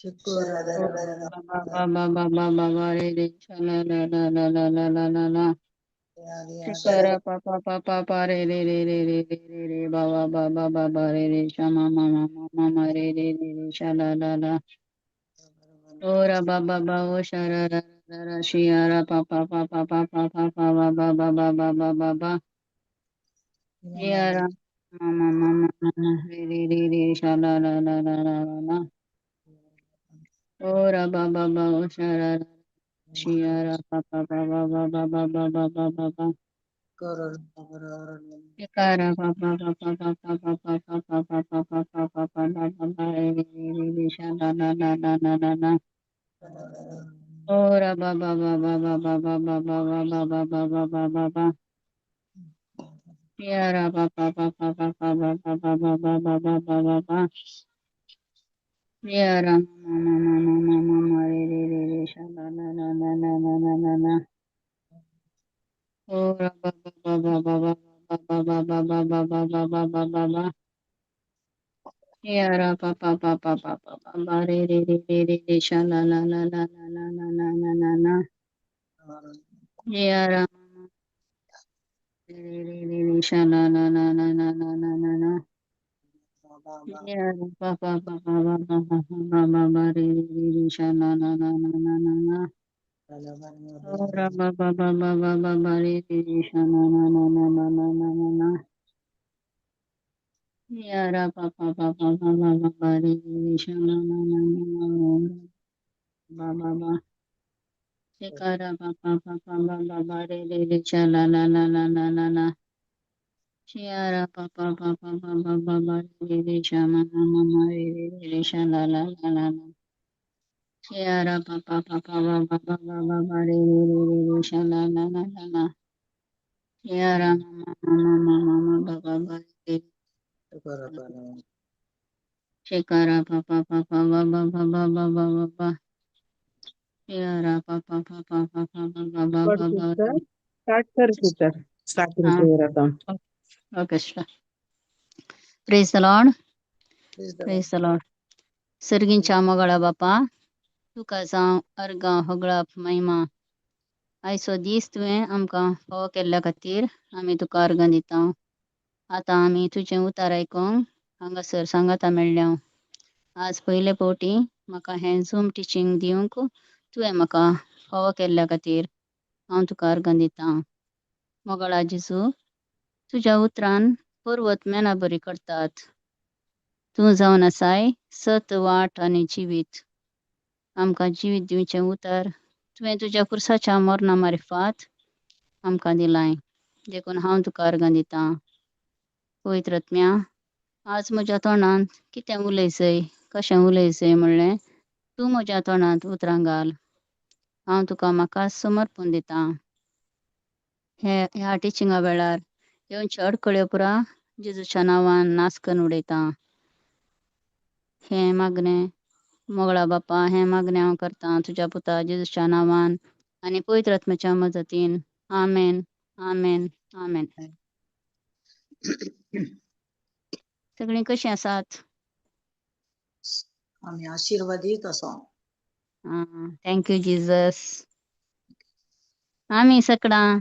O ba ba ba ba ba ba ba re re sha la la la la la la la la la. Shikara pa pa pa pa pa re re re re re re re re ba ba ba ba ba ba re re sha ma ma ma ma ma ma re re re re sha la la la. Ora ba ba ba o sha ra ra ra ra shi ra pa pa pa pa pa pa pa pa ba ba ba ba ba ba ba ba. Ya ra ma ma ma ma ma ma re re re re sha la la la la la la la. Ora ba ba ba o sha ra ra shi ra pa pa pa ba ba ba ba ba ba ba ba ba. Shikara pa pa pa pa pa pa pa pa pa pa pa pa pa pa pa pa ba ba ba re re re re re sha la la la la la la la. Ora ba ba ba ba ba ba ba ba ba ba ba ba ba ba ba ba ba. Ya ra ba ba ba ba ba ba ba ba ba ba ba ba ba ba ba ba. Ya ra ma ma ma ma ma ma ma re re re re sha la la la la la la la la la. Ora ba ba ba ba ba ba ba ba ba ba ba ba ba ba ba ba ba. Ya ra ba ba ba ba ba ba ba ba re re re re re re sha la la la la la la la la la la la. Ya ra ma ma re re re re sha la la la la la la la la la. Ya ra ba ba ba ba ba ba ba ba ba ba re re re re sha la la la la la la la. Ora ba ba ba ba ba ba ba re re re sha la la la la la la la la la. Ya ra ba ba ba ba ba ba ba ba re re re sha la la la la la la ba ba ba. Shikara ba ba ba ba ba ba ba re re re sha la la la la la la la. Shiara ba ba ba ba ba ba ba ba re re sha ma ma ma ma re re re re sha la la la la la. Shiara ba ba ba ba ba ba ba ba ba ba re re re re re sha la la la la la. Shiara ma ma ma ma ma ma ma ba ba ba re re. Shikara ba ba ba ba ba ba ba ba ba ba ba ba. Shiara ba ba ba ba ba ba ba ba ba God ba ba sister re. Start कर sister, starting Ah, prayer आता. Okay, sure. Praise the Lord. Praise the Lord. सर्गींच्या मोगाळा बापा, तुका जावं अर्गां होगळप महिमा. आयचो दीस तुवें आमकां फावो केल्ल्या खातीर आमी तुका अर्गां दिता. आतां आमी तुजें उतार आयकूंक हांगासर सांगाता मेळ्ळ्या. आज पयले फावटी म्हाका हें झूम टिचींग दिवंक तुवें म्हाका फावो केल्ल्या खातीर हांव तुका अर्गां दिता. मोगाळा जेजू, तुज्या उतरान पर्वत मेना बरी करतात. तूं जावन आसाय सत, वाट आनी जिवीत. आमकां जिवीत दिवचें उतर तुवें तुज्या खुर्साच्या मरणा मारिफात आमकां दिलाय, देखून हांव तुका अर्गां दिता. पवित्र आत्म्या, आज म्हज्या तोंडांत कितें उलयसय, कशें उलयसय म्हणलें तूं म्हज्या तोंडांत उतरां घाल. हांव तुका म्हाका समर्पण दिता. हे ह्या टिचिंगा वेळार येवच्यो अडकळ्यो पुरा जेजूच्या नांवान नाश करून उडयता. हें मागणें मोगळा बापा, हें मागणें हांव करतां तुज्या पुता जेजूच्या नांवान आनी पवित्र आत्म्याच्या मजतीन. आमेन, आमेन, आमेन. सगळीं कशीं आसात? आमी आशिर्वादीत आसा. आं, thank you Jesus. आमी सगळां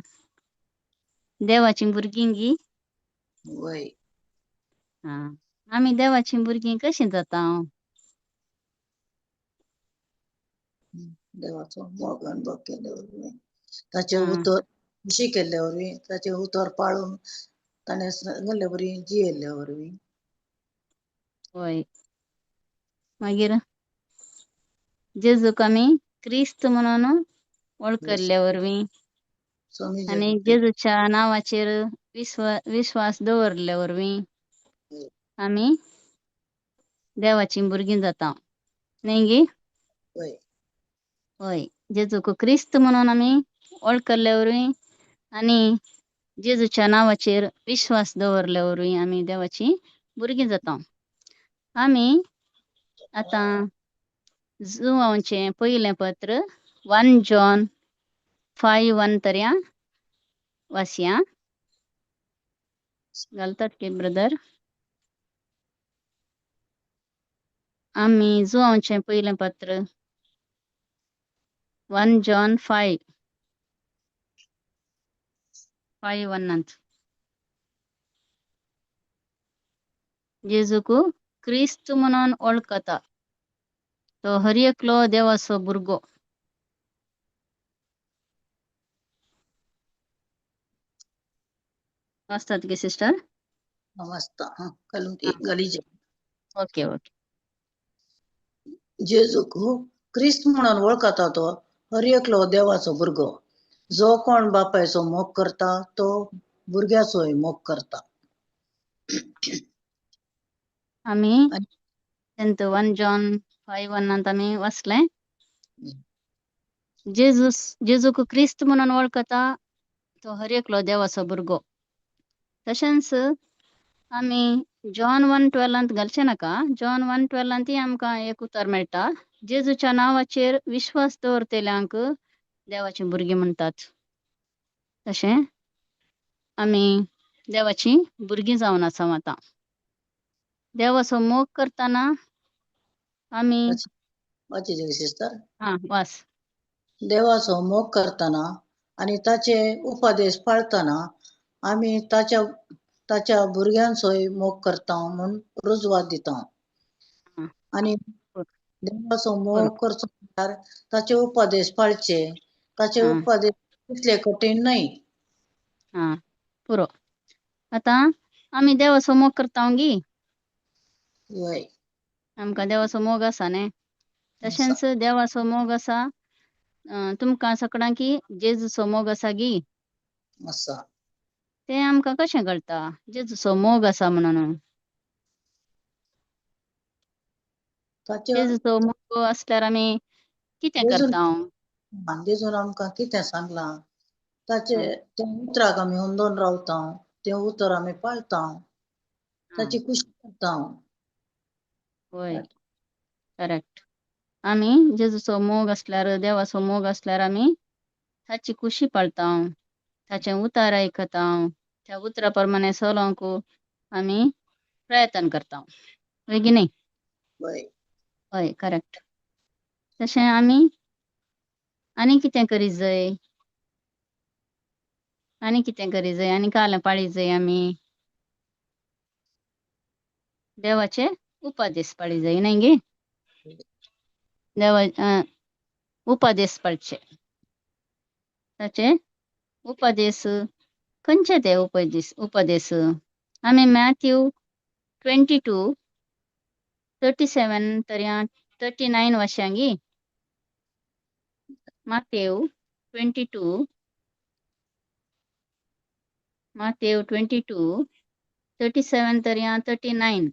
देवाचीं भुरगीं गी? वय. आं, आमी देवाचीं भुरगीं कशीं जाता? देवाचो मोग अनुभव केल्ले वरवीं, ताचें आं. उतर खुशी केल्ले वरवीं, ताचें उतर पाळून ताणें सांगिल्ले वरवीं जियेल्ले वरवीं. वय. मागीर जेजूक आमी क्रिस्त म्हणून वळखल्ले वरवीं स्वामी आनी जेजू जेजूच्या नांवाचेर विश्वास दवरले वरवीं आमी देवाचीं भुरगीं जाता, न्ही गी? वय. हय. जेजूक क्रिस्त म्हणून आमी वळखल्ले वरवीं आनी जेजूच्या नांवाचेर विश्वास दवरले वरवीं आमी देवाचीं भुरगीं जाता. आमी आतां जुवांचें पयलें पत्र 1 जॉन 5:1 तरी वाचया. घालतात की ब्रदर? आमी जुवांचें पयलें पत्र 1 जॉन 5 5 1 जेजूक क्रिस्त म्हणून वळखता तो हर एकलो देवाचो भुरगो. वाचतात गे सिस्टर? वाचता. हा, कलम ती गलीचे. Okay okay. जेजूक क्रिस्त म्हणून वळखता तो हर एकलो देवाचो भुरगो. जो कोण बापायचो मोग करता तो भुरग्याचोय मोग करता. आमी तेंत 1 जॉन 5 1 आमी वाचलें. जेजूक क्रिस्त म्हणून वळखता तो हर एकलो देवाचो भुरगो. तशेंच आमी जॉन 1 12 घालचें नाका. जॉन 1 12 आमकां एक उतर मेळटा, जेजूच्या नांवाचेर विश्वास दवरतल्यांक देवाचीं भुरगीं म्हणटात. तशें आमी देवाचीं भुरगीं जावन आसा आतां. देवाचो मोग करतना आमी सिस्टर हा वास. देवाचो मोग करतना आनी ताचे उपदेश पाळतना आमी ताच्या ताच्या भुरग्यांचोय मोग करता म्हूण रुजवात दिता. आनी देवाचो मोग करचो म्हणल्यार ताचे उपदेश पाळचे. ताचे उपदेश तितले कठीण न्हय. हा पुरो. आतां आमी देवाचो मोग करता गी? वय. आमकां देवाचो मोग आसा न्ही? तशेंच देवाचो मोग आसा तुमकां सगळ्यांकी जेजूचो मोग आसा गी? आसा. तें आमकां कशें कळटा जेजूचो मोग आसा म्हणून? जेजूचो मोग आसल्यार आमी कितें करता? जेजून आमकां कितें सांगलां ताचे त्या उतराक आमी अंदोन रावता, तें उतर आमी पाळता, ताची खुशी करता. वय, करेक्ट. आमी जेजूचो मोग आसल्यार, देवाचो मोग आसल्यार आमी ताची खुशी पाळता, ताचें उतर आयकता, त्या उतरा प्रमाणे चलोवंक आमी प्रयत्न करता. हय की न्ही? वय. हय, करेक्ट. तशें आमी आनी कितें करीत जाय? आनी कितें करीत जाय? आनी काल पाळी जाय आमी देवाचे उपदेश पाळी जाय न्ही गे? देवा उपदेश पाळचे. ताचे उपदेश खंयचे ते उपदेश? उपदेश आमी मॅथ्यू 22 37 तरी 39 वाचयांगी. मातेव 22, मातेव 22 37 तरी 39.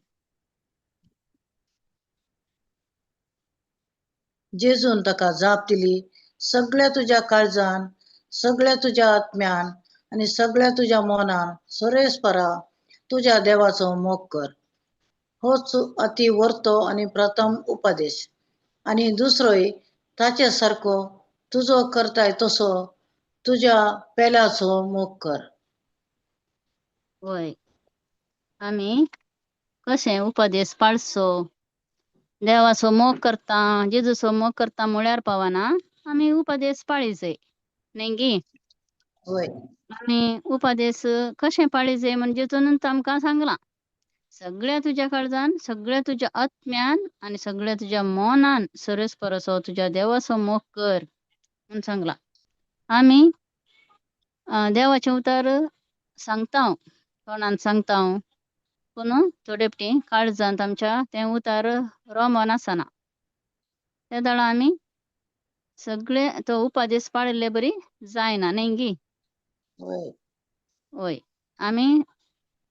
जेजून ताका जाप दिली, सगळ्या तुज्या काळजान, सगळ्या तुज्या आत्म्यान आनी सगळ्या तुज्या मनान सरेस्परा तुज्या देवाचो मोग कर. होच अति वर्तो आनी प्रथम उपदेश. आनी दुसरोय ताचे सारको, तुजो करताय तसो तुज्या पेल्याचो मोग कर. वय, आमी कशें उपदेश पाळचो? देवाचो मोग करता, जेजूचो मोग करता म्हळ्यार पावना, आमी उपदेश पाळी जाय न्ही गी? वय. आमी उपदेश कशें पाळी जाय म्हणजे जेजूनच आमकां सांगलां, सगळ्या तुज्या काळजान, सगळ्या तुज्या आत्म्यान आनी सगळ्या तुज्या मनान सरस परसो तुज्या देवाचो मोग कर म्हूण सांगलां. आमी देवाचें उतर सांगता, तोंडान सांगता, पूण थोडे फावटी काळजांत आमच्या तें उतर रोमन आसना. त्या वेळार आमी सगळे तो उपदेश पाळिल्ले बरी जायना न्ही गी? वय. वय, आमी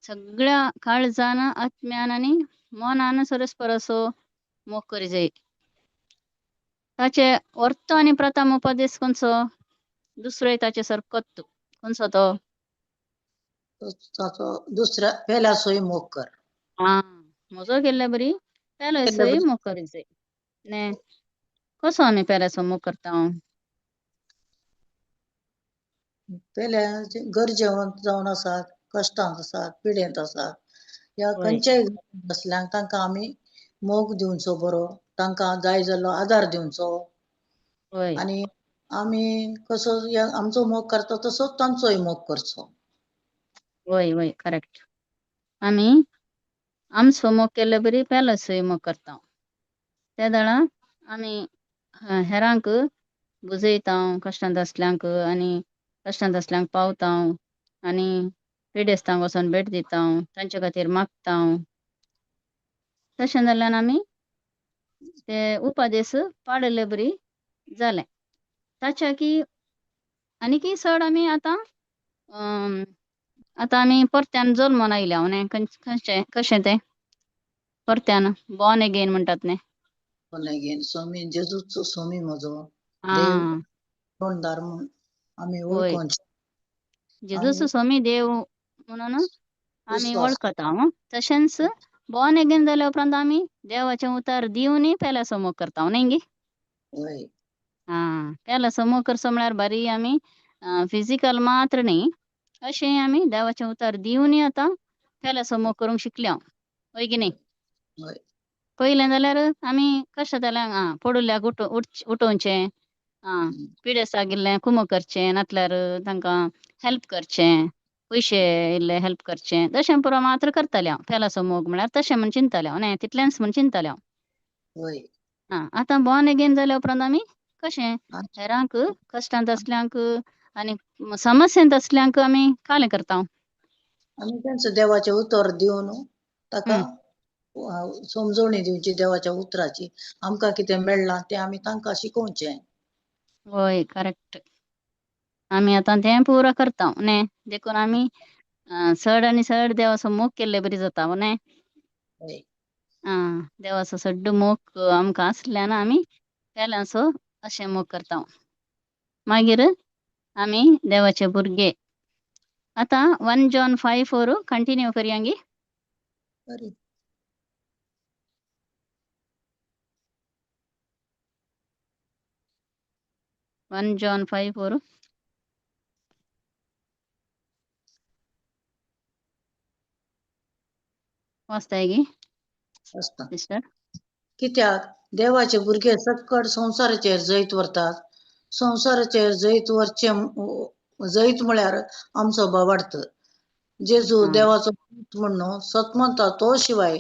सगळ्या काळजान, आत्म्यान आनी मनान सरस परसो मोग करी जाय. ताचे अर्थ आनी प्रथम उपदेश खंयचो? दुसरोय ताचे सारकोच. खंयचो तो? ताचो दुसऱ्या पेल्याचोय मोग कर. आं, म्हजो केल्ले बरी पेल्याचोय मोग करी जाय न्ही? कसो आमी पेल्याचो मोग करता? पेल्या गरजेवंत जावन आसात, कश्टांत आसात, पिडेंत आसात, ह्या खंयच्याय आसल्यांक तांकां आमी मोग दिवचो बरो, तांकां जाय जाल्लो आदार दिवचो. वय. आनी आमी कसो आमचो मोग करता तसोच तांचोय मोग करचो. वय वय, करेक्ट. आमी आमचो मोग केल्ले बरी पेल्याचोय मोग करता. ते वेळा आमी हेरांक बुजयता, कश्टांत आसल्यांक आनी कश्टांत आसल्यांक पावता आनी पिडेस्तांक वचोन भेट दिता, तांचे खातीर मागता. तशें जाल्ल्यान आमी ते उपादेस पाळिल्ले बरी जालें. ताच्या की आनीकय चड आमी आतां आतां आमी परत्यान जल्मोन आयल्या न्ही, खंयचें कशें तें परत्यान बॉर्न एगेन म्हणटात न्ही. बॉर्न एगेन, स्वामी जेजूच स्वामी म्हजो देव तोंडार म्हूण आमी वळखून, जेजूच स्वामी देव म्हणून आमी वळखता. तशेंच बॉर्न एगेन जाल्या उपरांत आमी देवाचें उतर दिवनय पेल्याचो मोग करता न्ही गे. आं, पेल्याचो मोग करचो म्हळ्यार बारी आमी फिजिकल मात्र न्ही, अशें आमी देवाचें उतर दिवनय आतां पेल्याचो मोग करूंक शिकल्या, हय की न्ही. पयलें जाल्यार आमी कशें जाल्यार आं पडुल्ल्याक उठोवचें, आं पिडेस्ताक इल्लें कुमो करचें, नातल्यार तांकां हेल्प करचें, पयशे इल्ले हेल्प करचें, तशें पुरो मात्र करतालें हांव. पेल्याचो मोग म्हळ्यार तशें म्हूण चिंततालें हांव, न्ही तितलेंच म्हूण चिंततालें हांव. आं, आतां बॉर्न एगेन जाल्या उपरांत आमी कशें हेरांक कश्टांत आसल्यांक आनी समस्येंत आसल्यांक आमी कालें करता. आमी तेंच देवाचें उतर दिवन ताका समजवणी दिवची देवाच्या उतराची, आमकां कितें मेळ्ळां तें आमी तांकां शिकोवचें. वय, करेक्ट. आमी आतां तें पुरो करता न्ही, देखून आमी चड आनी चड देवाचो मोग केल्ले बरी जाता न्ही. आं, देवाचो सड्ड मोग आमकां आसल्यान आमी पेल्याचो अशें मोग करता. मागीर आमी देवाचे भुरगे. आतां 1 John 5:4 continue करया गे. बरें. 1 John 5:4. वाचताय गे सिस्टर? कित्याक देवाचे भुरगे सक्कड संवसाराचेर जैत व्हरतात. संवसाराचेर जैत व्हरचें जैत म्हळ्यार आमचो भावार्थ. जेजू देवाचो पूत म्हण्ण सत म्हणटा तो शिवाय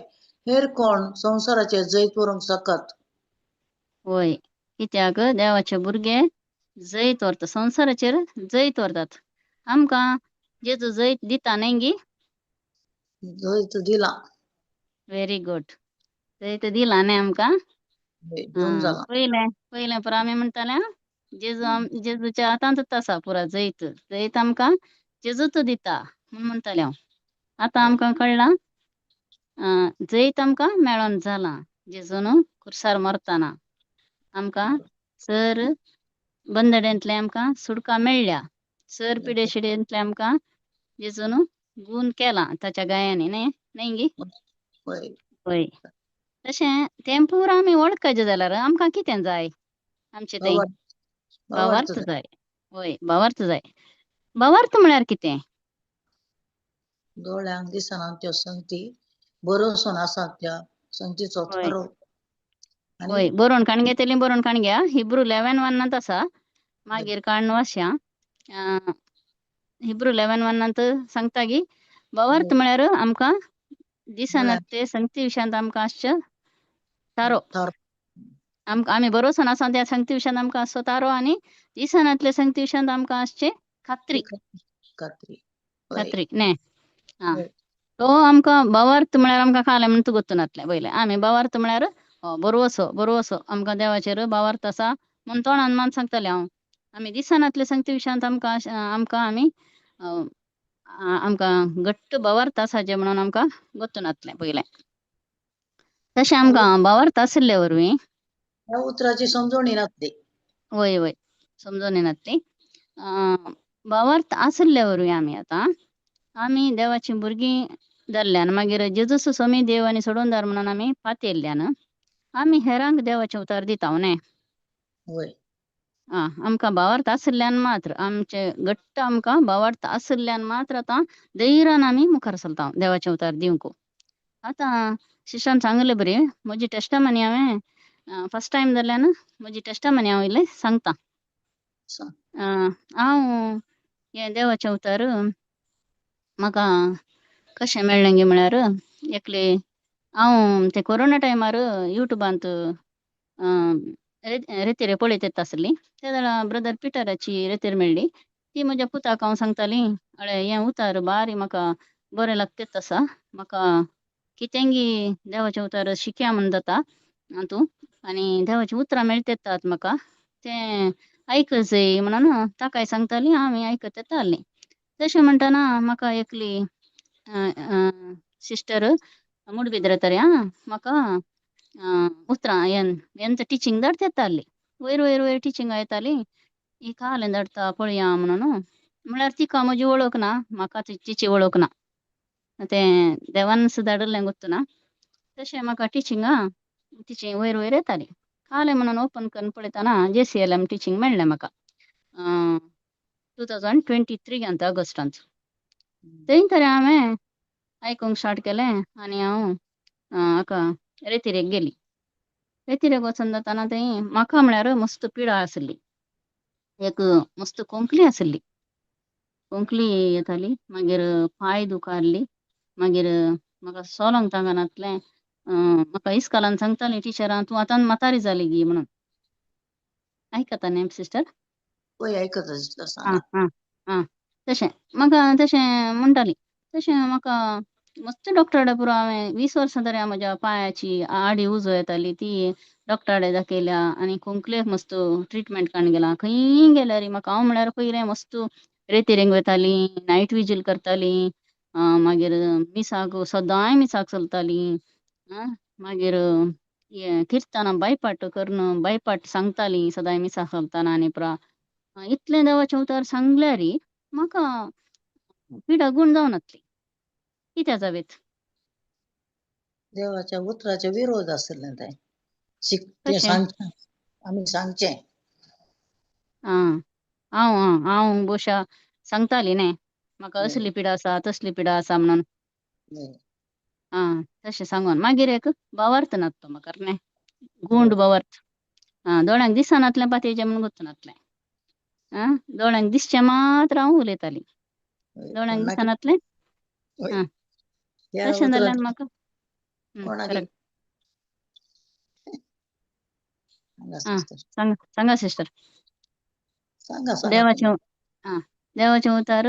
हेर कोण संवसाराचेर जैत व्हरूंक शकत. वय, कित्याक देवाचे भुरगे जैत व्हरता, संवसाराचेर जैत व्हरतात. आमकां जेजू जैत दिता न्ही गी. जैत दिलां. व्हेरी गुड, जैत दिलां न्ही आमकां. पयलें पयलें पुरो आमी म्हणटाले जेजू जेजूच्या हातांतूच आसा पुरा जैत, जैत आमकां जेजूच दिता म्हूण म्हणटालें हांव. आतां आमकां कळ्ळां जैत आमकां मेळोन जालां जेजून खुर्सार मरतना आमकां सर बंदड्यांतलें आमकां सुटका मेळ्ळ्या, सर पिडेशिडेंतलें आमकां जेजून गूण केलां ताच्या गायांनी न्ही न्ही गी. वय, तशें तें पुरो आमी वळखाचें जाल्यार आमकां कितें जाय आमचें तें भावार्थ जाय. वय, भावार्थ जाय. भावार्थ म्हळ्यार कितें? दोळ्यांक दिसना त्यो संगती बरोवसून आसात त्या संगतीचो थारो. वय, बरोवन काण घेतली, बरोवन काण घ्या. हिब्रू 11:1 आसा, मागीर काण वाचया. हिब्रू 11:1 सांगता की भावार्थ म्हळ्यार आमकां दिसना ते संगती विशयांत आमकां आसचें थारो, आमकां आमी बरोवचो आसा त्या संगती विशयांत आमकां आसचो थारो आनी दिसनातले संगती विशयांत आमकां आसचें खात्री. खात्री न्ही. आं, तो आमकां भावार्थ म्हळ्यार आमकां खालें म्हण तुका गोत्तू पयलें आमी भावार्थ म्हळ्यार बरोवचो बरोवचो आमकां देवाचेर भावार्थ आसा म्हूण तोंडान मान सांगतालें हांव. आमी दिसनातले संगती विशयांत आमकां आमकां आमी आमकां घट्ट भावार्थ आसाचें म्हणून आमकां गोत्तू नातलें पयलें. तशें आमकां भावार्थ आशिल्ले वरवीं ह्या उतराची समजवणी नासली. वय वय, समजवणी नासली. भावार्थ आशिल्ले वरवीं आमी आतां आमी देवाचीं भुरगीं जाल्ल्यान मागीर जेजूस स्वामी देव आनी सोडूनदार म्हणून आमी पातयेल्ल्यान आमी हेरांक देवाचें उतर दिता न्ही. वय. आं, आमकां भावार्थ आशिल्ल्यान मात्र आमचे घट्ट आमकां भावार्थ आशिल्ल्यान मात्र आतां धैर्यान आमी मुखार चलता देवाचें उतर दिवंक. आतां सिस्टरान सांगलें बरी म्हजी टेस्टमनी हांवें फर्स्ट टायम जाल्ल्यान म्हजी टेस्टमनी हांव इल्लें सांगता. सांग. हांव हें देवाचें उतर म्हाका कशें मेळ्ळें गे म्हळ्यार एकले हांव ते कोरोना टायमार युट्यूबांत रेतीरे पळयत येता आसली ते वेळार ब्रदर पिटराची रेतीर मेळ्ळी. ती म्हज्या पुताक हांव सांगताली, अळे हें उतार बारी म्हाका बरें लागतेच आसा, म्हाका कितेंगी देवाचें उतार शिकया म्हूण जाता तूं आनी देवाचीं उतरां मेळट येतात म्हाका तें आयक जाय म्हणून ताकाय सांगताली. आमी आयकत येतालीं. तशें म्हणटना म्हाका एकली सिस्टर मुडबिद्रे तरी म्हाका उतरां एन टिचींग धाडत येताली. वयर वयर वयर टिचिंगां येताली. ही कालें धाडटा पळया म्हणून. म्हळ्यार तिका म्हजी वळख ना, म्हाका तिची वळख ना, तें देवान सुद्दां धाडिल्लें गोत्तू ना. तशें म्हाका टिचिंगां टिचींग वयर वयर येताली. कालें म्हणून ओपन करून पळयतना JCLM teaching मेळ्ळें म्हाका 2023 अंत ऑगस्टांत. थंय तरी हांवें आयकूंक स्टार्ट केलें आनी हांव हाका रेतिरेक गेली. रेतिरेक वचून जाताना थंय म्हाका म्हळ्यार मस्त पिडा आसली, एक मस्त खोंकली आसली, खोंकली येताली, मागीर पांय दुखारली, मागीर म्हाका सोलोंक तांकनातलें. म्हाका इस्कोलान सांगताली टिचरां, तूं आतां म्हातारी जाली गी म्हणून. आयकता न्ही सिस्टर? पळय आयकता सिस्टर, आं सांगा. आं आं तशें म्हाका तशें म्हणटाली. तशें म्हाका मस्त डॉक्टरा कडेन पुरो हांवें 20 वर्सां तरी म्हज्या पांयाची आडी उजो येताली ती डॉक्टरा कडेन दाखयल्या आनी खोंकलेक मस्त ट्रिटमेंट काडून गेला. खंयी गेल्यार म्हाका हांव म्हळ्यार पयलें मस्त रेतीरेंग वताली, नायट विजील करताली, मागीर मिसाक सदांय मिसाक चलताली, मागीर हें किर्तनां बायपाट करून बायपाट सांगताली सदांय मिसाक चलतना. आनी पुरा इतलें देवाचें उतर सांगल्यार म्हाका पिडा गूण जावनातली. कित्या जावेत? देवाच्या उतराचे विरोध आसलें तें तें कशें? सांगचें आमी सांगचें. आं हांव आं हांव बोशा सांगताली न्ही म्हाका असली पिडा आसा तसली पिडा आसा म्हणून. आं तशें सांगून मागीर एक भावार्थ नात तो म्हाका न्ही, गुंड भावार्थ. आं दोळ्यांक दिसनातलें पातयेचें म्हणून गोत्तनातलें. आं दोळ्यांक दिसचें मात्र हांव उलयताली, दोळ्यांक कोणाक दिसनातलें. हय. आं त्या तशें उतरांत जाल्यार म्हाका कोणाक करेक्ट. सांगा आं सिस्टर. सांगा सांगा सिस्टर. सांगा सांगा देवाचें तुमी. आं देवाचें उतार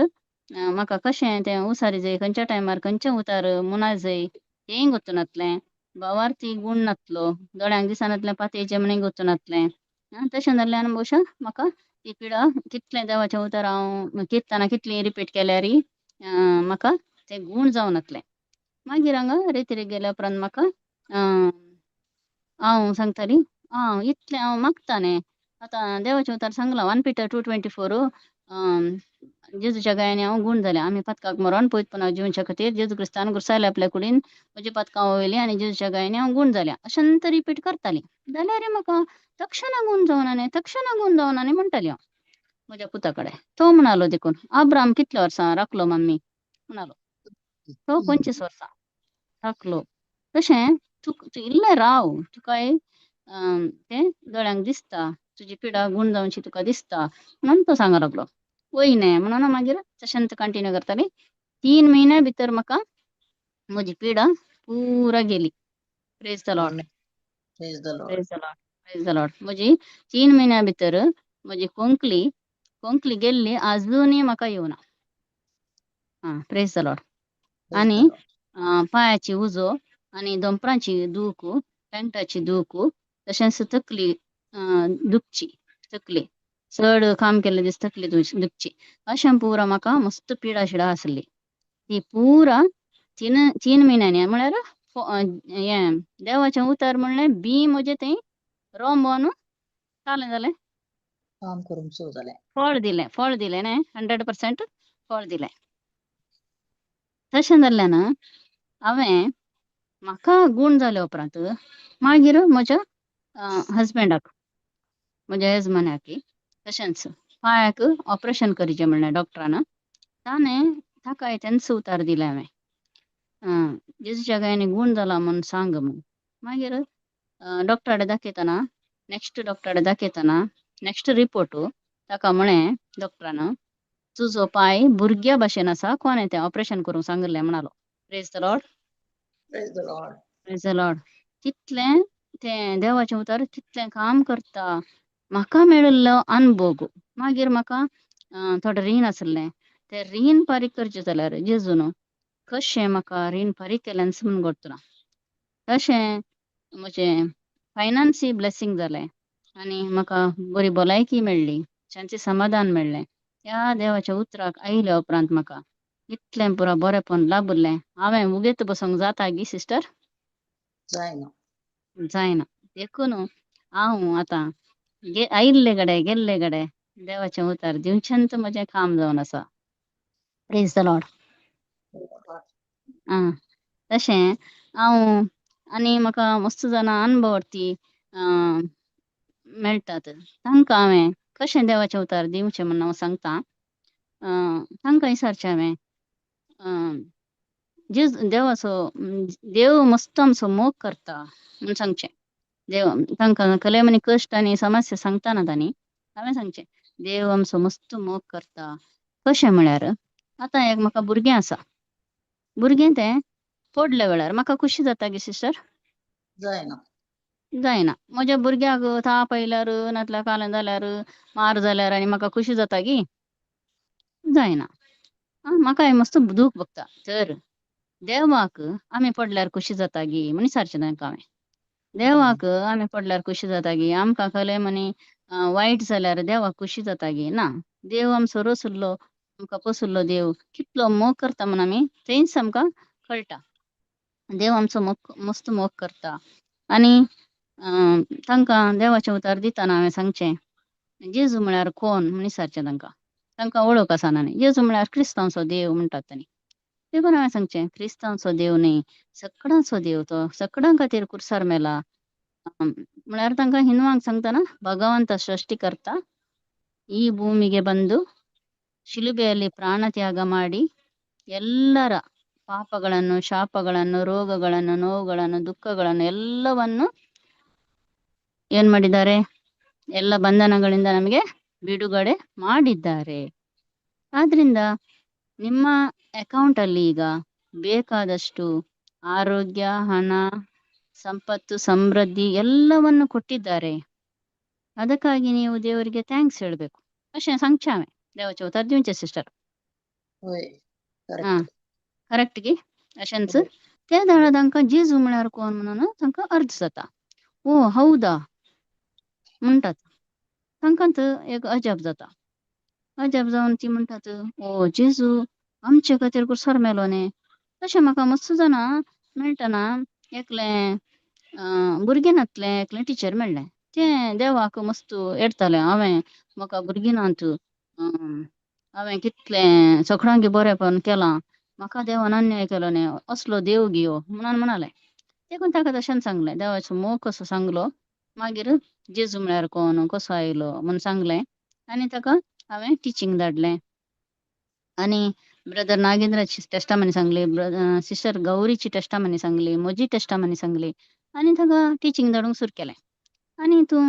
म्हाका कशें तें उसारी जाय, खंयच्या टायमार खंयचें उतार मुना जाय तेंय गोत्तनातलें. भावार्थी गूण नातलो, दोळ्यांक दिसनातलें पातयेचें म्हणून गोत्तनातलें. तशें जाल्ल्यान बोशा म्हाका ती पिडा कितलें देवाचें उतार हांव किर्तनां कितलीं रिपीट केल्यार म्हाका तें गूण जावनातलें. मागीर हांगा रेतिरेक गेल्या उपरांत म्हाका हांव सांगताली, हांव इतलें हांव मागता न्ही आतां देवाचें उतार सांगलां 1 Peter 2:24 जेजूच्या गायांनी हांव गूण जालें. आमी पातकाक मरोन पयतपणाक जिवच्या खातीर जेजू क्रिस्तान गुरसायले आपल्या कुडीन म्हजी पातकां वयली आनी जेजूच्या गायांनी हांव गूण जाल्या अशें तर रिपीट करताली. जाल्यार म्हाका तक्षणा गूण जावना न्ही, तक्षणा गूण जावना न्ही म्हणटाली हांव म्हज्या पुता कडेन. तो म्हणालो देखून आब्राम कितल्या वर्सां राखलो मम्मी म्हणालो, तो 25 वर्सां राखलो. तशें तूं इल्लें राव, तुकाय तें दोळ्यांक दिसता, तुजी पिडा गूण जावची तुका दिसता म्हणून तो सांगो लागलो. वय न्ही म्हणून मागीर तशेंच कंटिन्यू करताली. 3 म्हयन्या भितर म्हाका म्हजी पिडा पुरा गेली. Praise the Lord. Praise the Lord. Praise the Lord. Praise the Lord. म्हजी 3 म्हयन्या भितर म्हजी खोंकली खोंकली गेल्ली, आजुनूय म्हाका येवना. आं प्रेज the Lord. आनी पांयाची उजो आनी दोंपरांची दूख, पेंटाची दूख, तशेंच तकली दुखची, तकली चड काम केल्लें दीस तकली दुखची, अशें पुरा म्हाका मस्त पिडा शिडा आसली. ती पुरा 3 म्हयन्यांनी म्हळ्यार हें देवाचें उतर म्हणलें बी म्हजें थंय रोंबोन जालें जालें काम करूंक सुरू जालें. फळ दिलें, फळ दिलें न्ही, 100% फळ दिलें. तशें जाल्ल्यान हांवें म्हाका गूण जाल्या उपरांत मागीर म्हज्या हजबंडाक, म्हज्या येजमान्याक तशेंच पांयाक ऑपरेशन करचें म्हणलें डॉक्टरान, ताणें ताकाय तेंच उतार दिलें हांवें. जेजूच्या गायनी गूण जाला म्हूण सांग म्हूण. मागीर डॉक्टरा कडेन दाखयतना, नेक्स्ट डॉक्टरा कडेन दाखयतना नेक्स्ट रिपोर्ट ताका म्हळें डॉक्टरान, तुजो पांय भुरग्या भाशेन आसा, कोणें तें ऑपरेशन करूंक सांगिल्लें म्हणालो. Praise the Lord. Praise the Lord. Praise the Lord. तितलें तें देवाचें उतर तितलें काम करता. म्हाका मेळिल्लो अनभोग. मागीर म्हाका थोडें रीण आसलें, तें रीण फारीक करचें जाल्यार जेजून कशें म्हाका रीण फारीक केलेंच म्हूण करतना तशें म्हजें फायनान्सी ब्लेसींग जालें आनी म्हाका बरी भलायकी मेळ्ळी, शांती समाधान मेळ्ळें. त्या देवाच्या उतराक आयल्या उपरांत म्हाका इतलें पुरो बरेंपण लाभिल्लें. हांवें उगेत बसूंक जाता गी सिस्टर? जायना. जायना. देखून हांव आतां आयिल्ले कडेन गेल्ले कडेन देवाचें उतर दिवचेंच म्हजें काम जावन आसा. Praise the Lord. आं, तशें हांव आनी म्हाका मस्त जाणां अनुभवर्ती मेळटात, तांकां हांवें कशें देवाचें उतर दिवचें म्हूण हांव सांगता. तांकां विचारचें हांवें, जेज देवाचो देव मस्त आमचो मोग करता म्हूण सांगचें. देव तांकां कले मनी कश्ट आनी समस्या सांगता ना तांणी, हांवें सांगचें देव आमचो मस्त मोग करता. कशें म्हळ्यार आतां एक म्हाका भुरगें आसा, भुरगें तें पडल्या वेळार म्हाका खुशी जाता गी सिस्टर? जायना. जायना. म्हज्या भुरग्याक ताप आयल्यार नातल्यार कालें जाल्यार मार जाल्यार आनी म्हाका खुशी जाता गी? जायना. आं, म्हाकाय मस्त दूख भोगता. तर देवाक आमी पडल्यार खुशी जाता गी म्हूण विचारचें तांकां हांवें. देवाक आमी पडल्यार खुशी जाता गी? आमकां कले मनी वायट जाल्यार देवाक खुशी जाता गी? ना. देव आमचो रसुल्लो, आमकां पोसुल्लो देव कितलो मोग करता म्हूण आमी थंयच आमकां कळटा. देव आमचो मोग मस्त मोग करता. आनी तांकां देवाचें उतर दितना हांवें सांगचें, जेजू म्हळ्यार कोण म्हूण विचारचें तांकां. तांकां वळख आसना न्ही. जेजू म्हळ्यार क्रिस्तांवचो देव म्हणटात तांणी. देखून हांवें सांगचें, क्रिस्तांवचो देव न्ही, सगळ्यांचो देव तो, सगळ्यां खातीर कुर्सार मेला. म्हळ्यार तांकां हिंदवांक सांगतना ಭಗವಂತ ಸೃಷ್ಟಿಕರ್ತ ಈ ಭೂಮಿಗೆ ಬಂದು ಶಿಲುಬೆಯಲ್ಲಿ ಪ್ರಾಣತ್ಯಾಗ ಮಾಡಿ ಎಲ್ಲರ ಪಾಪಗಳನ್ನು, ಶಾಪಗಳನ್ನು, ರೋಗಗಳನ್ನು, ನೋವುಗಳನ್ನು, ದುಃಖಗಳನ್ನು ಎಲ್ಲವನ್ನು ಏನ್ ಮಾಡಿದ್ದಾರೆ? ಎಲ್ಲ ಬಂಧನಗಳಿಂದ ನಮಗೆ ಬಿಡುಗಡೆ ಮಾಡಿದ್ದಾರೆ. ಆದ್ರಿಂದ ನಿಮ್ಮ ಅಕೌಂಟ್ ಅಲ್ಲಿ ಈಗ ಬೇಕಾದಷ್ಟು ಆರೋಗ್ಯ, ಹಣ, ಸಂಪತ್ತು, ಸಮೃದ್ಧಿ ಎಲ್ಲವನ್ನು ಕೊಟ್ಟಿದ್ದಾರೆ. ಅದಕ್ಕಾಗಿ ನೀವು ದೇವರಿಗೆ thanks ಹೇಳ್ಬೇಕು. अशें सांगचें हांवें देवाचें उतर दिवचें सिस्टर. हय, आं, करेक्ट. करेक्ट गी? अशेंच ते दाडा तांकां जेजू म्हळ्यार कोण म्हणून तांकां अर्थ जाता. ओ हौदा म्हणटात. तांकां एक अजाप जाता. अजाप जावन ती म्हणटात, ओ जेजू आमचे खातीर कुर्सार मेलो न्ही. तशें म्हाका मस्त जाणां मेळटना एकलें भुरगें नातलें एकलें टिचर मेळ्ळें. तें देवाक मस्त येडतालें, हांवें म्हाका भुरगीं नात, हांवें कितलें सगळ्यांक बरेंपण केलां, म्हाका देवान अन्याय केलो न्ही, असलो देव गियो म्हणून म्हणालें. देखून ताका तशेंच सांगलें, देवाचो मोग कसो सांगलो, मागीर जेजू म्हळ्यार कोण, कसो आयलो म्हूण सांगलें आनी ताका हांवें टिचींग धाडलें. आनी ब्रदर नागेंद्राची टेस्टामनी सांगली, सिस्टर गौरीची टेस्टामनी सांगली, म्हजी टेस्टामनी सांगली आनी ताका टिचींग धाडूंक सुरू केलें. आनी तूं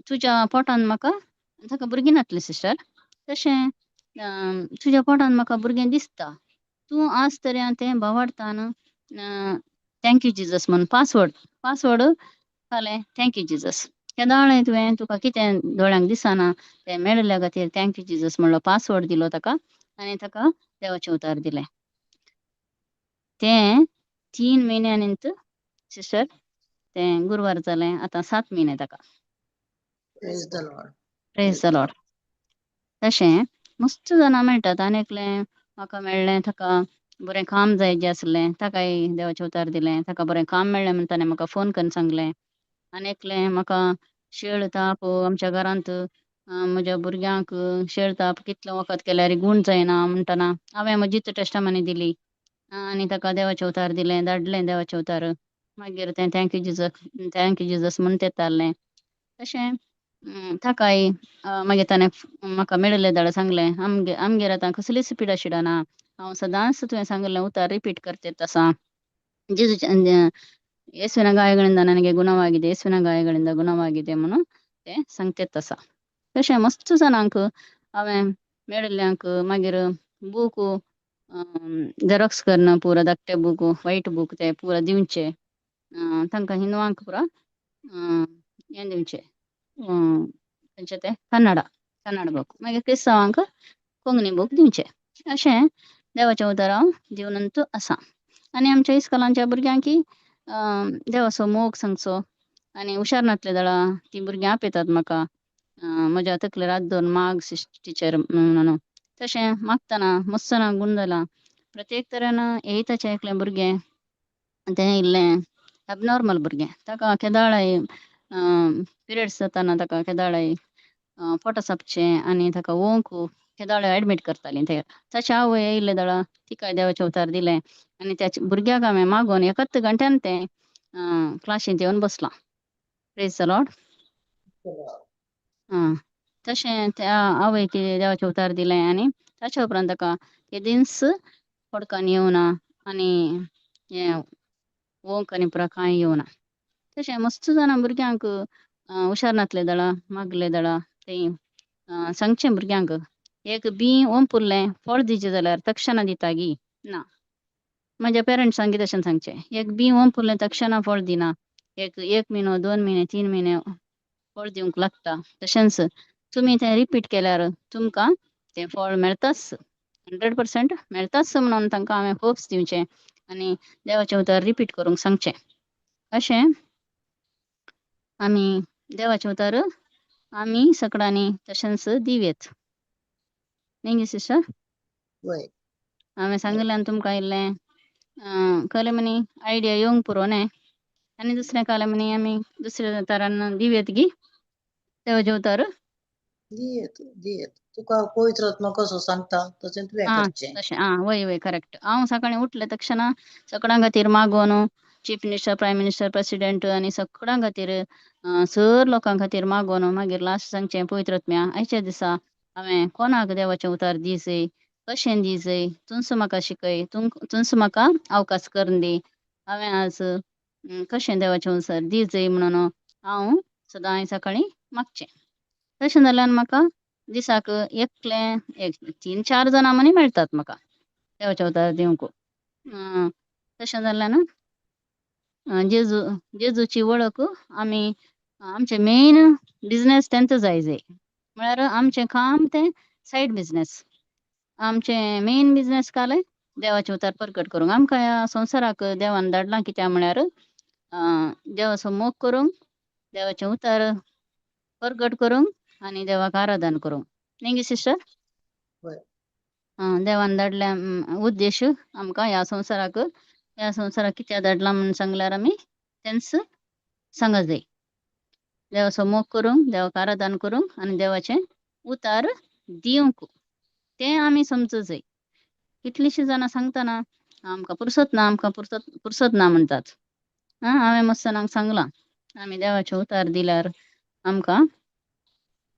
तुज्या पोटान म्हाका, ताका भुरगीं नातलीं सिस्टर, तशें तुज्या पोटान म्हाका भुरगें दिसता, तूं आज तरी तें भावार्थान thank you Jesus म्हूण पासवर्ड घालें, thank you Jesus. केदाळें तुवें तुका कितें दोळ्यांक दिसना तें मेळिल्ल्या खातीर thank you Jesus म्हणलो पासवर्ड दिलो ताका आनी ताका देवाचें उतार दिलें. तें 3 म्हयन्यां सिस्टर तें गुरवार जालें, आतां 7 म्हयने ताका. Praise the Lord. Praise the Lord. तशें मस्त जाणां मेळटात. आनी एकलें म्हाका मेळ्ळें, ताका बरें काम जाय जें आसलें ताकाय देवाचें उतार दिलें, ताका बरें काम मेळ्ळें म्हूण ताणें म्हाका फोन करून सांगलें. आनी एकलें म्हाका शेळ ताप आमच्या घरांत म्हज्या भुरग्यांक शेळ ताप कितलें वखद केल्यार गूण जायना म्हणटना हांवें म्हजीच टेस्टामनी दिली आनी ताका देवाचें उतार दिलें, धाडलें देवाचें उतार. मागीर तें thank you Jesus, thank you Jesus म्हूण तेतालें. तशें ताकाय मागीर ताणें म्हाका मेळिल्लें दाड सांगलें, आमगेर आतां कसलीच पिडा शिडा ना, हांव सदांच तुवें सांगिल्लें ಉತ್ತರ ರಿಪೀಟ್ करतेत ಆसा. जेजूच्या ಯೇಸುವಿನ ಗಾಯಗಳಿಂದ ನನಗೆ ಗುಣವಾಗಿದೆ, ಯೇಸುವಿನ ಗಾಯಗಳಿಂದ ಗುಣವಾಗಿದೆ म्हणून ते सांगतेत आसा. तशें मस्त जाणांक हांवें मेळिल्ल्यांक मागीर बूक झेरॉक्स करून पुरा धाकटे बूक, व्हायट बूक ते पुरा दिवचे, तांकां हिंदवांक पुरा हें दिवचें, खंयचें तें कन्नडा, कन्नड बूक, मागीर क्रिस्तांवांक कोंकणी बूक दिवचे. अशें देवाचें उतर हांव दिवनूच आसा. आनी आमच्या इस्कोलांच्या भुरग्यांकी देवाचो मोग सांगचो आनी हुशार नासले जाल्यार तीं भुरगीं आपयतात म्हाका, म्हज्या तकलेर हात दवरून माग टिचर म्हणून. तशें मागतना मस्त जाणांक गूण जाला. प्रत्येक तरेन एयथाचें एकलें भुरगें, तें इल्लें एबनॉर्मल भुरगें, ताका केदाळाय पिरियड्स जाताना ताका केदाळाय पोटा सापचें आनी ताका ओंक केदाळाय एडमीट करतालीं. ते ताचे आवय येयल्ले जाल्यार तिकाय देवाचें उतार दिलें आनी त्या भुरग्याक हांवें मागोवन एकच घंट्यान तें क्लासींत येवन बसलां. Praise the lord. आं, तशें त्या आवयक देवाचें उतार दिलें आनी ताच्या उपरांत ताका केदींच पडकान येवना आनी हें ओंक आनी पुरा कांय येवना. तशें मस्त जाणां भुरग्यांक हुशार नासले जाल्यार मागले जाल्यार तें सांगचें भुरग्यांक, एक बीं ओंपुरलें फळ दिवचें जाल्यार तक्षणा दिता गी ना. म्हज्या पेरंट्सांक तशें सांगचें, एक बीं ओंपुरलें तक्षणा फळ दिना, एक एक म्हयनो, 2 म्हयने, 3 म्हयने फळ दिवंक लागता. तशेंच तुमी तें रिपीट केल्यार तुमकां तें फळ मेळटाच, 100% मेळटाच म्हणून तांकां हांवें होप्स दिवचें आनी देवाचें उतर रिपीट करूंक सांगचें. अशें आमी देवाचें उतर आमी सगळ्यांनी तशेंच दिवयेत न्ही सिस्टर? वय. हांवें सांगिल्ल्यान तुमकां इल्लें कलें म्हणी आयडिया येवंक पुरो न्ही, आनी दुसरें कालें म्हणी आमी दुसऱ्या तरान दिवयेत गी देवाचें उतर. दियेत दियेत, तुका पवित्र आत्मा कसो सांगता तशें तुवें करचें. तशें आं, वय वय करेक्ट. हांव सकाळीं उठलें तक्षणा सगळ्यां खातीर मागोवन chief minister, prime minister, president आनी सगळ्यां खातीर सर लोकां खातीर मागोवन मागीर लास्ट सांगचें, पवित्र आत्म्या आयच्या दिसा हांवें कोणाक देवाचें उतार दिजय, कशें दिजय, तूंच म्हाका शिकय, तूंच म्हाका अवकाश करून दी, हांवें आज कशें देवाचें उतार दिजय म्हणून हांव सदांय सकाळीं मागचें. तशें जाल्यार म्हाका दिसाक एकलें एक 3-4 जाणां मनी मेळटात म्हाका देवाचें उतार दिवंक. तशें जाल्ल्यान जेजू जेजूची वळख आमी आमचें मेन बिजनेस तेंच जाय जाय, म्हळ्यार आमचें काम तें सायड बिजनेस, आमचें मेन बिजनेस कालें देवाचें उतार परगट करूंक. आमकां ह्या संवसाराक देवान धाडलां कित्याक म्हळ्यार देवाचो मोग करूंक, देवाचें उतार परगट करूंक आनी देवाक आराधन करूंक न्ही गे सिस्टर? देवान धाडल्या उद्देश आमकां ह्या संवसाराक, ह्या संवसाराक कित्याक धाडला म्हूण सांगल्यार आमी तेंच सांगत जाय, देवाचो मोग करूंक, देवाक आराधन करूंक आनी देवाचें उतार दिवंक, तें आमी समजूं जाय. कितलींशीं जाणां सांगतना आमकां पुरसत ना, आमकां पुरसत पुरसत ना म्हणटात. आं, हांवें मस्त जाणांक सांगलां आमी देवाचें उतार दिल्यार आमकां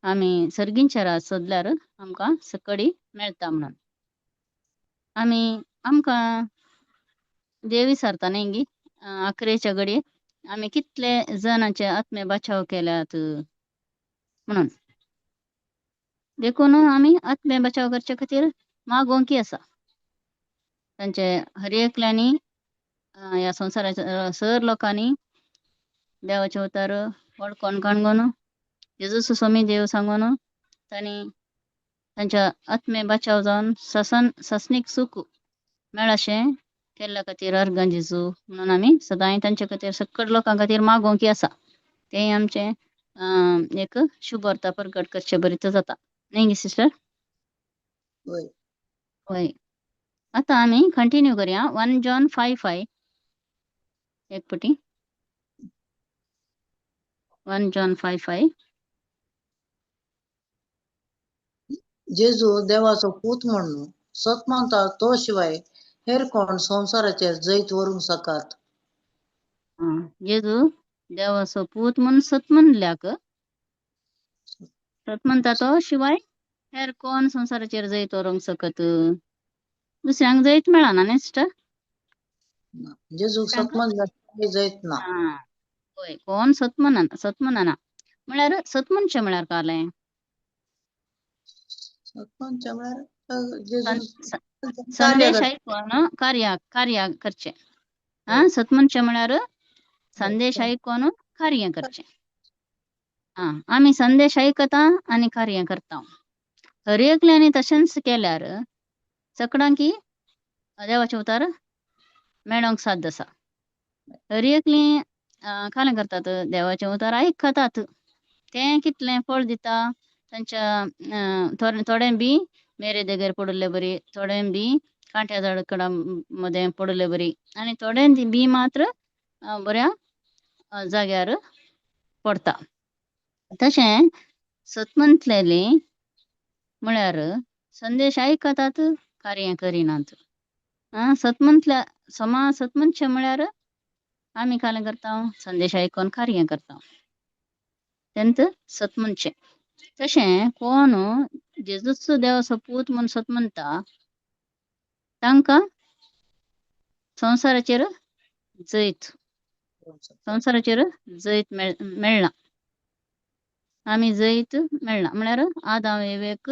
आमी सर्गींच्या राज सोदल्यार आमकां सकडी मेळटा म्हणून. आमी आमकां देव विचारता न्ही गी आखरेच्या घडये आमी कितले जाणांचे आत्मे बचाव केल्यात म्हणून. देखून आमी आत्मे बचाव करचे खातीर मागोवंकी आसा तांचे हर एकल्यांनी ह्या संवसाराच्या सर लोकांनी देवाचें उतार वळखोन काणगोन जेजू स्वामी देव सांगून तांणी तांच्या आत्मे बचाव जावन ससन ससनीक सुख मेळशें केल्ल्या खातीर अर्गां जेजू म्हणून आमी सदांय तांचे खातीर सकट लोकां खातीर मागोवंकी आसा. तें आमचें एक शुभ वार्ता परगट करचे बरीच जाता न्ही गे सिस्टर? वय. वय. आतां आमी कंटिन्यू करया 1 John 5:5 एक पटी 1 John 5:5. जेजू देवाचो पूत म्हणून सत मानता तो शिवाय हेर कोण संवसाराचेर जैत व्हरूंक सकात. जेजू देवाचो पूत म्हूण सत म्हणल्याक, सत म्हणटा तो शिवाय हेर कोण संवसाराचेर जैत व्हरूंक शकत. दुसऱ्यांक जैत मेळना न्ही सिस्टर? जेजूक तांकां सत म्हणल्यार जैत ना. आं, वय कोण सत म्हणना, सत म्हणना म्हळ्यार सत म्हणचें म्हळ्यार कालें सत म्हणचें म्हळ्यार जेजू कार्य संदेश करता. आयकून कार्य कार्य करचें. हय. आं, सत म्हणचें म्हळ्यार संदेश हय. आयकून कार्य करचें. आं, आमी संदेश आयकता आनी कार्य करता. हर एकल्यांनी तशेंच केल्यार सकडांकी देवाचें उतार मेळोंक साध्य आसा. हर एकलीं कालें करतात, देवाचें उतार आयकतात, तें कितलें फळ दिता तांच्या थोडें बी मेरे देगेर पडिल्ले बरी, थोडें बी कांट्या झाडकडा मदें पडिल्ले बरी, आनी थोडें बी मात्र बऱ्या जाग्यार पडटा. तशें सत म्हणटलेली म्हळ्यार संदेश आयकतात, कार्य करिनात. आं, सत म्हणटल्या समा सत म्हणचें म्हळ्यार आमी कालें करता, संदेश आयकून कार्य करता, तेंत सत म्हणचें. तशें कोण जेजूच देवाचो पूत म्हूण सत म्हणटा तांकां संवसाराचेर जैत, संवसाराचेर जैत मेळ्ळां. आमी जैत मेळ्ळां म्हळ्यार आदाम एवेक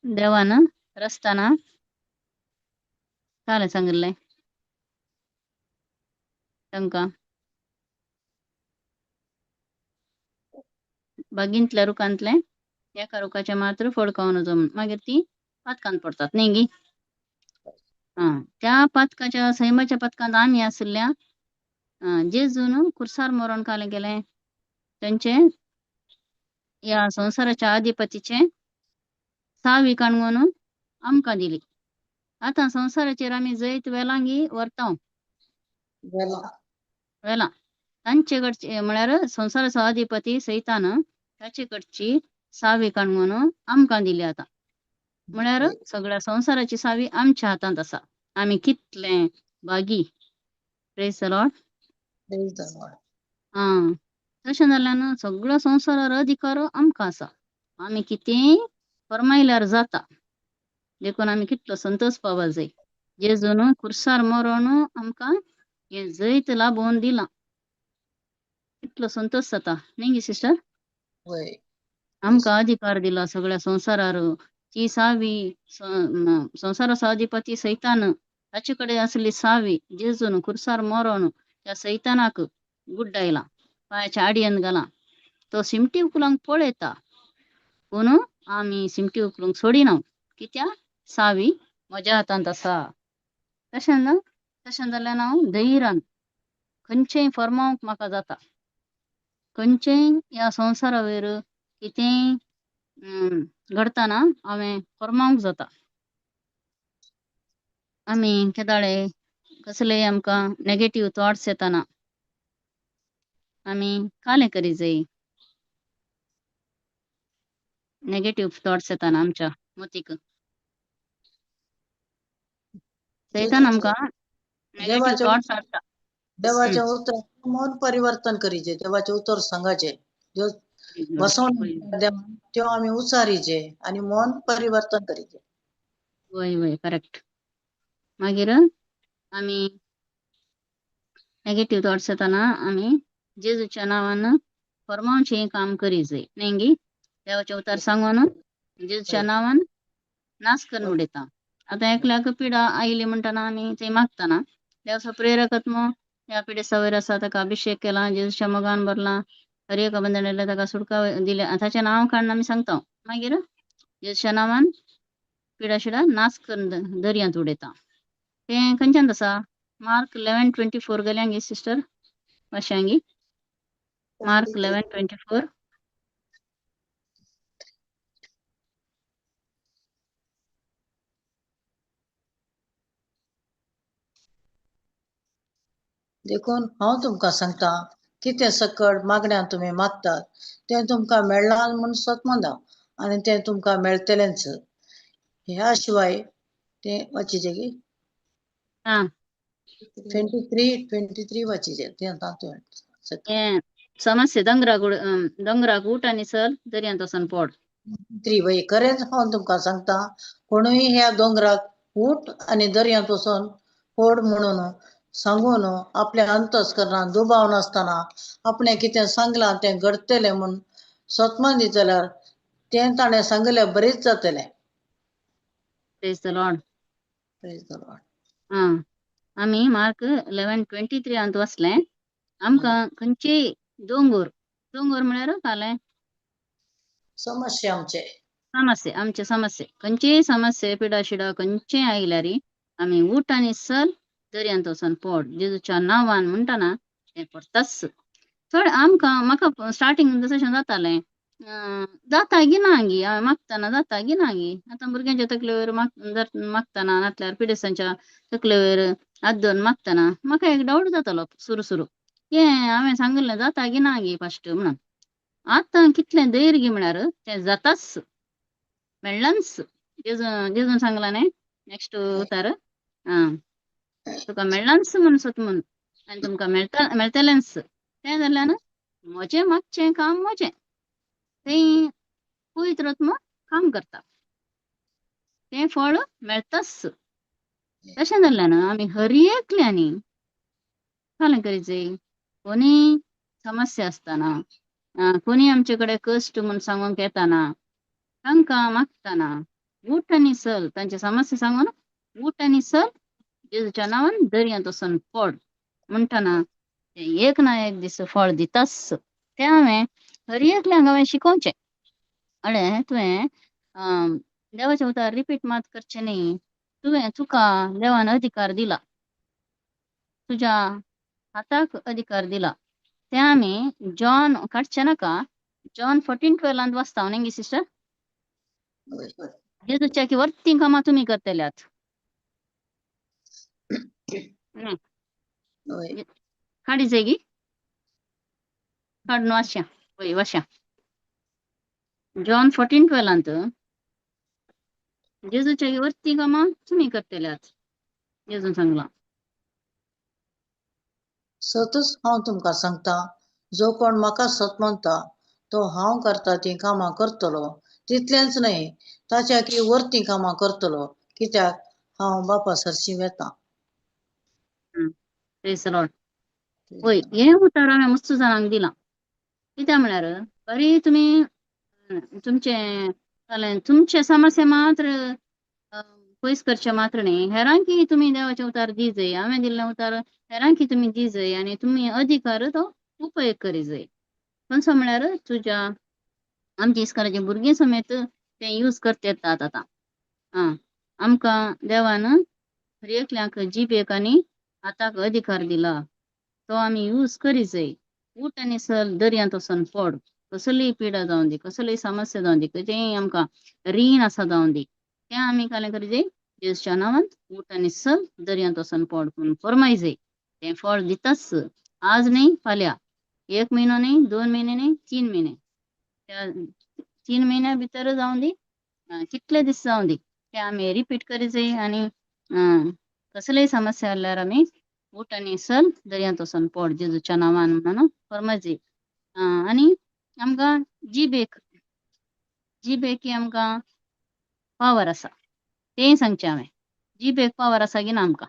देवान रस्ताना कालें सांगिल्लें तांकां, बागींतल्या रुखांतलें एका रुखाचें मात्र फळ खावं नजो म्हूण. मागीर ती पातकांत पडटात न्ही गी? आं, त्या पातकाच्या सैमाच्या पातकांत आमी आशिल्ल्या जेजून खुर्सार मरोण कालें केलें, तेंचे ह्या संवसाराच्या अधिपतीचें सावी काणून आमकां दिली. आतां संवसाराचेर आमी जैत वेलांगी व्हरता, वेलां तांचे कडचे म्हळ्यार संवसाराचो अधिपती सैतान ताचे कडची सावी काणून आमकां दिली. आतां म्हळ्यार सगळ्या संवसाराची सावी आमच्या हातांत आसा. आमी कितले भागी. Praise the Lord. Praise the Lord. आं, तशें जाल्यान सगळ्या संवसारार अधिकार आमकां आसा. आमी कितेंय फर्मायल्यार जाता. देखून आमी कितलो संतोष पावपाक जाय. जेजून खुर्सार मरोन आमकां हें जैत लाभोवन दिलां. कितलो संतोष जाता न्ही गे सिस्टर? वय. आमकां अधिकार दिला सगळ्या संवसारार. ती सावी संवसाराचो अधिपती सैतान ताचे कडेन आसली सावी जेजून खुर्सार मरोन त्या सैतानाक गुड्डायला, पांयाच्या आडयेन घाला. तो सिमटी उकलूंक पळयता, पूण आमी सिमटी उकलूंक सोडिना. कित्याक? सावी म्हज्या हातांत आसा. तशें ना? तशें जाल्यार हांव धैर्यान खंयचेय फर्मावंक म्हाका जाता. खंयचेय ह्या संवसारा वयर कितेंय घडटना हांवें फर्मावंक जाता. आमी केदाळे कसलेय आमकां नेगेटीव थॉट्स येताना आमी कालें करी जाय. नेगेटीव थॉट्स येताना आमच्या मतीक सैतान आमकां नेगेटीव थॉट्स हाडटा. देवाचें उतर मन परिवर्तन करीचे, देवाचें उतर सांगाचें, ज्यो बसोवन त्यो आमी उचारीचे आनी मन परिवर्तन करीचे. वय वय, करेक्ट. मागीर आमी नेगेटीव थॉट्स येताना आमी जेजूच्या नांवान फर्मावचें काम करी जाय न्ही गी? देवाचें उतर सांगून जेजूच्या नांवान नाश करून उडयता. आतां एकल्याक पिडा आयली म्हणटना आमी थंय मागतना देवाचो प्रेरकत्म ह्या पिडेस्ता वयर आसा, ताका अभिशेक केला, जेजूच्या मोगान भरला, हर एका बंधनांतल्यान ताका सुटका दिल्या, ताचें नांव काडून आमी सांगता. मागीर जेजूच्या नांवान पिडा शिडा नाश करून दर्यांत उडयता. तें खंयच्यान आसा? मार्क 11:24 गेल्यांगी सिस्टर वाशांगी? मार्क 11:24. देखून हांव तुमकां सांगता, कितें सकट मागण्यान तुमी मागतात तें तुमकां मेळ्ळां म्हूण सत माना आनी तें तुमकां मेळटलेंच. ह्या शिवाय तें वाचीचें की आं, 23:23 वाचीचें तें तातूंत हें समस्या दोंगराक दोंगराक उठ आनी चल दर्यांत वचून पड. थ्री वय खरेंच हांव तुमकां सांगता, कोणूय ह्या दोंगराक उठ आनी दर्यांत वचोन पड म्हणून सांगून आपल्या अंतस्करणान दुबाव नासतना आपणें कितें सांगलां तें घडटलें म्हूण सतमान दित जाल्यार तें ताणें सांगिल्लें बरेंच जातलें. Praise the Lord. Praise the Lord. आं, आमी मार्क 11:23 अंत वाचलें. आमकां खंयचीय दोंगोर, दोंगोर म्हळ्यार कालें समस्या आमचे समस्ये, आमचे समस्ये, खंयचीय समस्ये पिडा शिडा खंयचेय आयल्यार आमी उठ आनी चल दर्यांत वचोन पड जेजूच्या नांवान म्हणटना तें पडटाच. थोडे आमकां म्हाका स्टार्टींग तशें जातालें, जाता गी ना गी, हांवें मागतना जाता गी ना गी. आतां भुरग्यांच्या तकलेर मागतना नातल्यार पिडेस्तांच्या तकलेर हात दवरून मागतना म्हाका एक डावट जातालो सुरू सुरू, हें हांवें सांगिल्लें जाता गी ना गी फस्ट म्हणून. आतां कितलें धैर्य गी म्हळ्यार तें जाताच, मेळ्ळांच. जेजून सांगलां न्ही नेक्स्ट उतार, आं तुका मेळ्ळांच म्हूण सोद म्हूण आनी तुमकां मेळटा मेळटलेंच. तें जाल्यान म्हजें मागचें काम म्हजें, तें पवित्र आत्मो काम करता, तें फळ मेळटाच. तशें जाल्ल्यान आमी हर एकल्यांनी फाल्यां करीत जाय. कोणीय समस्या आसतना, कोणी आमचे कडेन कश्ट म्हूण सांगूंक येताना, तांकां मागतना उठ आनी चल, तांचे समस्या सांगून उठ आनी चल जेजूच्या नांवान दर्यांत वचून पड म्हणटना तें एक ना एक दीस फळ दिताच. तें हांवें हर एकल्यांक हांवें शिकोवचें. अळे तुवें देवाचें उतर रिपीट मात करचें न्ही, तुवें तुका देवान अधिकार दिला, तुज्या हाताक अधिकार दिला. तें आमी जॉन काडचें नाका, जॉन 14:12 वाचता न्ही गी सिस्टर? जेजूच्या की वर्ती कामां तुमी करतल्यात. काडी जाय गी, काडून वाचया, वय वाचया. जॉन 14:12 जेजूच्या की वर्ती कामां तुमी करतल्यात जेजून सांगलां. सतच हांव तुमकां सांगता, जो कोण म्हाका सत मानता तो हांव करता तीं कामां करतलो, तितलेंच न्हय ताच्या की वर्ती कामां करतलो, कित्याक हांव बापा सरशीं वेता. Praise the Lord. वय हें उतर हांवें मस्त जाणांक दिलां. कित्याक म्हळ्यार बरी तुमी तुमचें तुमचे समस्या मात्र पयस करचें मात्र न्ही, हेरांकी तुमी देवाचें उतार दी जाय, हांवें दिल्लें उतार हेरांकी तुमी दी जाय आनी तुमी अधिकार तो उपयोग करी जाय. खंयचो म्हळ्यार तुज्या आमच्या इस्कोलाचे भुरगीं समेत तें यूज करता येतात आतां. आं, आमकां देवान हर एकल्याक जिबेक आनी हाताक अधिकार दिला, तो आमी यूज करी जाय. उठ आनी चल दर्यांत वचोन पड, कसलीय पिडा जावं दी, कसलीय समस्या जावं दी, खंयचेय आमकां रीण आसा जावं दी, तें आमी कालें करी जाय, जेजूच्या नांवान उठ आनी चल दर्यांत वचोन पड म्हूण फरमाय जाय. तें फळ दिताच, आज न्ही फाल्यां, 1 म्हयनो न्ही, 2 म्हयने न्ही, 3 म्हयने, त्या 3 म्हयन्या भितर जावं दी, कितले दीस जावं दी, ते आमी रिपीट करी जाय. आनी कसलेय समस्या आसल्यार आमी उठ आनी चल दर्यांत वचोन पड जेजूच्या नांवान म्हणून फरमाय जाय. आनी आमकां जिबेक, जिबेक आमकां पावर आसा, तेंय सांगचें हांवें. जिबेक पावर आसा की ना आमकां,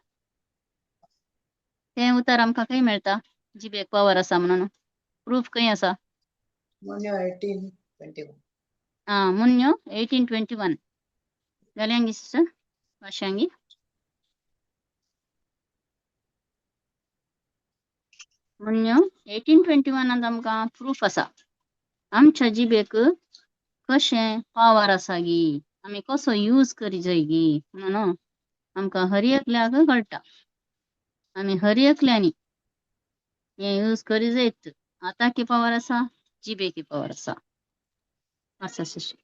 तें उतर आमकां खंय मेळटा? जिबेक पावर आसा म्हणून प्रूफ खंय आसा? मुन्यो 18:21. आं, मुन्यो 18:21 जालें गी सिस्टर वाशांगी? मुन्यो 18:21 आमकां प्रूफ आसा आमच्या जिबेक कशें पावर आसा गी, आमी कसो यूज करी जाय गी म्हणून आमकां हर एकल्याक कळटा. आमी हर एकल्यांनी हें यूज करी जायत. आतां की पावर आसा, जिबेकी पावर आसा. आसा सिस्टर.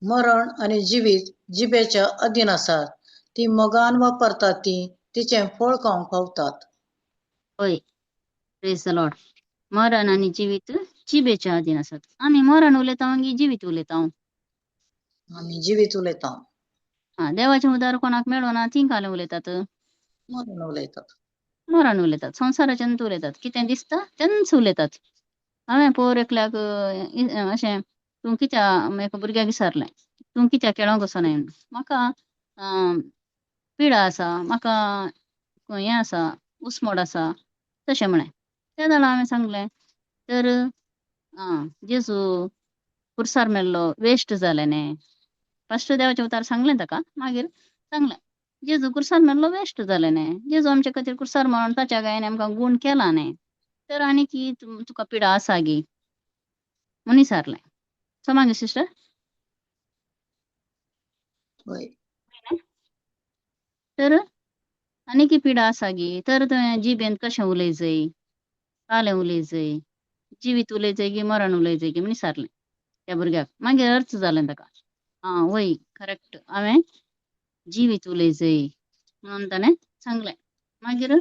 मरण आनी जिवीत जिबेच्या अधीन आसात, ती मोगान वापरतात, ती तिचें फळ खावंक पावतात. हय, प्रेज the Lord. मरण आनी जिवीत जिबेच्या अधीन आसात. आमी मरण उलयता गी जिवीत उलयता? आमी जिवीत उलयता. आं, देवाचें उदार कोणाक मेळना ती कालें उलयतात, मरण उलयतात, मरण उलयतात, संवसाराच्यान उलयतात, कितें दिसता तेन्नाच उलयतात. हांवें पोर एकल्याक अशें तूं कित्या एका भुरग्याक विचारलें, तूं कित्याक खेळोंक वचनाय म्हणून. म्हाका पिडा आसा, म्हाका हें आसा, उस्मोड आसा, तशें म्हळें. त्या जाणां हांवें सांगलें तर आं जेजू पुरसार मेल्लो वेस्ट जालें न्ही. फस्ट देवाचें उतार सांगलें ताका, मागीर सांगलें जेजू कुर्सार मेल्लो वेस्ट जालें न्ही, जेजू आमचे खातीर कुर्सार मरोन ताच्या गायन आमकां गूण केला न्ही, तर आनी की तुका पिडा आसा गी म्हूण विचारलें. सो मागीर सिस्टर वय. तर आनी की पिडा आसा गी, तर तुवें जिबेन कशें उलय जाय, कालें उलय जाय, जिवीत उलय जाय गी मरण उलय जाय गी म्हूण विचारलें त्या भुरग्याक. मागीर अर्थ जालें ताका, आं वय करेक्ट, हांवें जिवीत उलय जाय म्हणून ताणें सांगलें. मागीर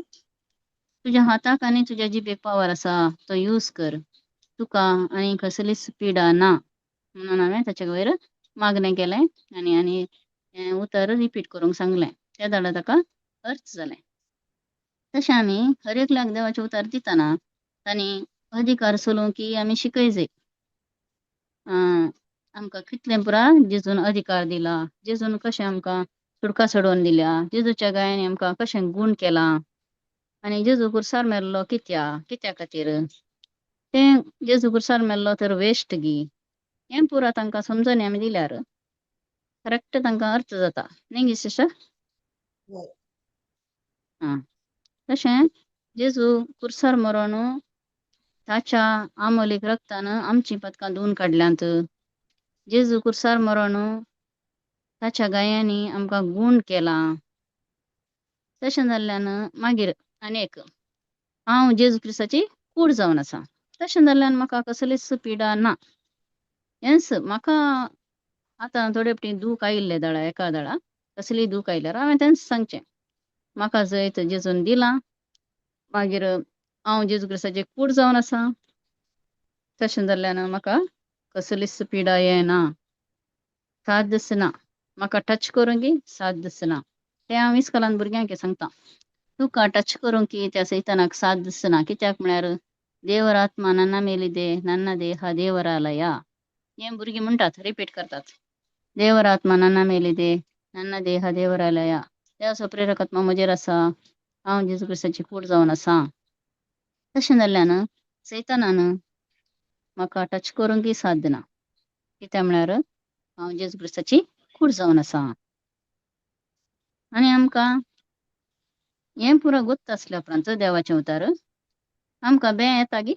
तुज्या हाताक आनी तुज्या जिबेक पावर आसा, तो यूज कर, तुका आनी कसलीच पिडा ना म्हणून हांवें ताचे वयर मागणें केलें आनी आनी हें उतर रिपीट करूंक सांगलें. त्या दाडा ताका अर्थ जालें. तशें आमी हर एकल्याक देवाचें उतर दितना तांणी अधिकार चलोवंक की आमी शिकय जाय. आमकां कितलें पुरा जेजून अधिकार दिला, जेजून कशें आमकां सुटका सोडोवन दिल्या, जेजूच्या गायांनी आमकां कशें गूण केलां आनी जेजू कुर्सार मेल्लो कित्या कित्या खातीर, तें जेजू कुर्सार मेल्लो तर वेस्ट गी, हें पुरा तांकां समजणी आमी दिल्यार करेक्ट तांकां अर्थ जाता न्ही गी सिस्टर? वय. आं तशें जेजू कुर्सार मरोन ताच्या आमोलीक रक्तान आमचीं पदकां धुवन काडल्यांत. जेजू कुर्सार मरोन ताच्या गायांनी आमकां गूण केलां. तशें जाल्ल्यान मागीर आनी एक हांव जेजू क्रिस्ताची कूड जावन आसा, तशें जाल्ल्यान म्हाका कसलीच पिडा ना. हेंच म्हाका आतां थोडे फावटी दूख आयिल्ले दाडा एका दाडा कसलीय दूख आयल्यार हांवें तेंच सांगचें, म्हाका जैत जेजून दिलां, मागीर हांव जेजू क्रिस्ताची कूड जावन आसा, तशें जाल्ल्यान म्हाका कसलीच पिडा येना, साथ दिसना, म्हाका टच करूंक साथ दिसना. तें हांव इस्कोलान भुरग्यांक सांगता, तुका टच करूंक त्या सैतानाक साथ दिसना, कित्याक म्हळ्यार ದೇವರ ಆತ್ಮ ನನ್ನ ಮೇಲಿದೆ, ನನ್ನ ದೇಹ ದೇವರಾಲಯ. हें भुरगीं म्हणटात, रिपीट करतात, देवर आत्मा ನನ್ನ ಮೇಲಿದೆ, ನನ್ನ ದೇಹ ದೇವರಾಲಯ, देवाचो प्रेरक आत्मा म्हजेर आसा, हांव जेजू क्रिस्ताची कूड जावन आसा. तशें जाल्ल्यान सैतानान म्हाका टच करूंकय साध्य ना, कित्याक म्हळ्यार हांव जेजू क्रिस्ताची कूड जावन आसा. आनी आमकां हें पुरो गोत्त आसल्या उपरांत देवाचें उतार आमकां बें येता गी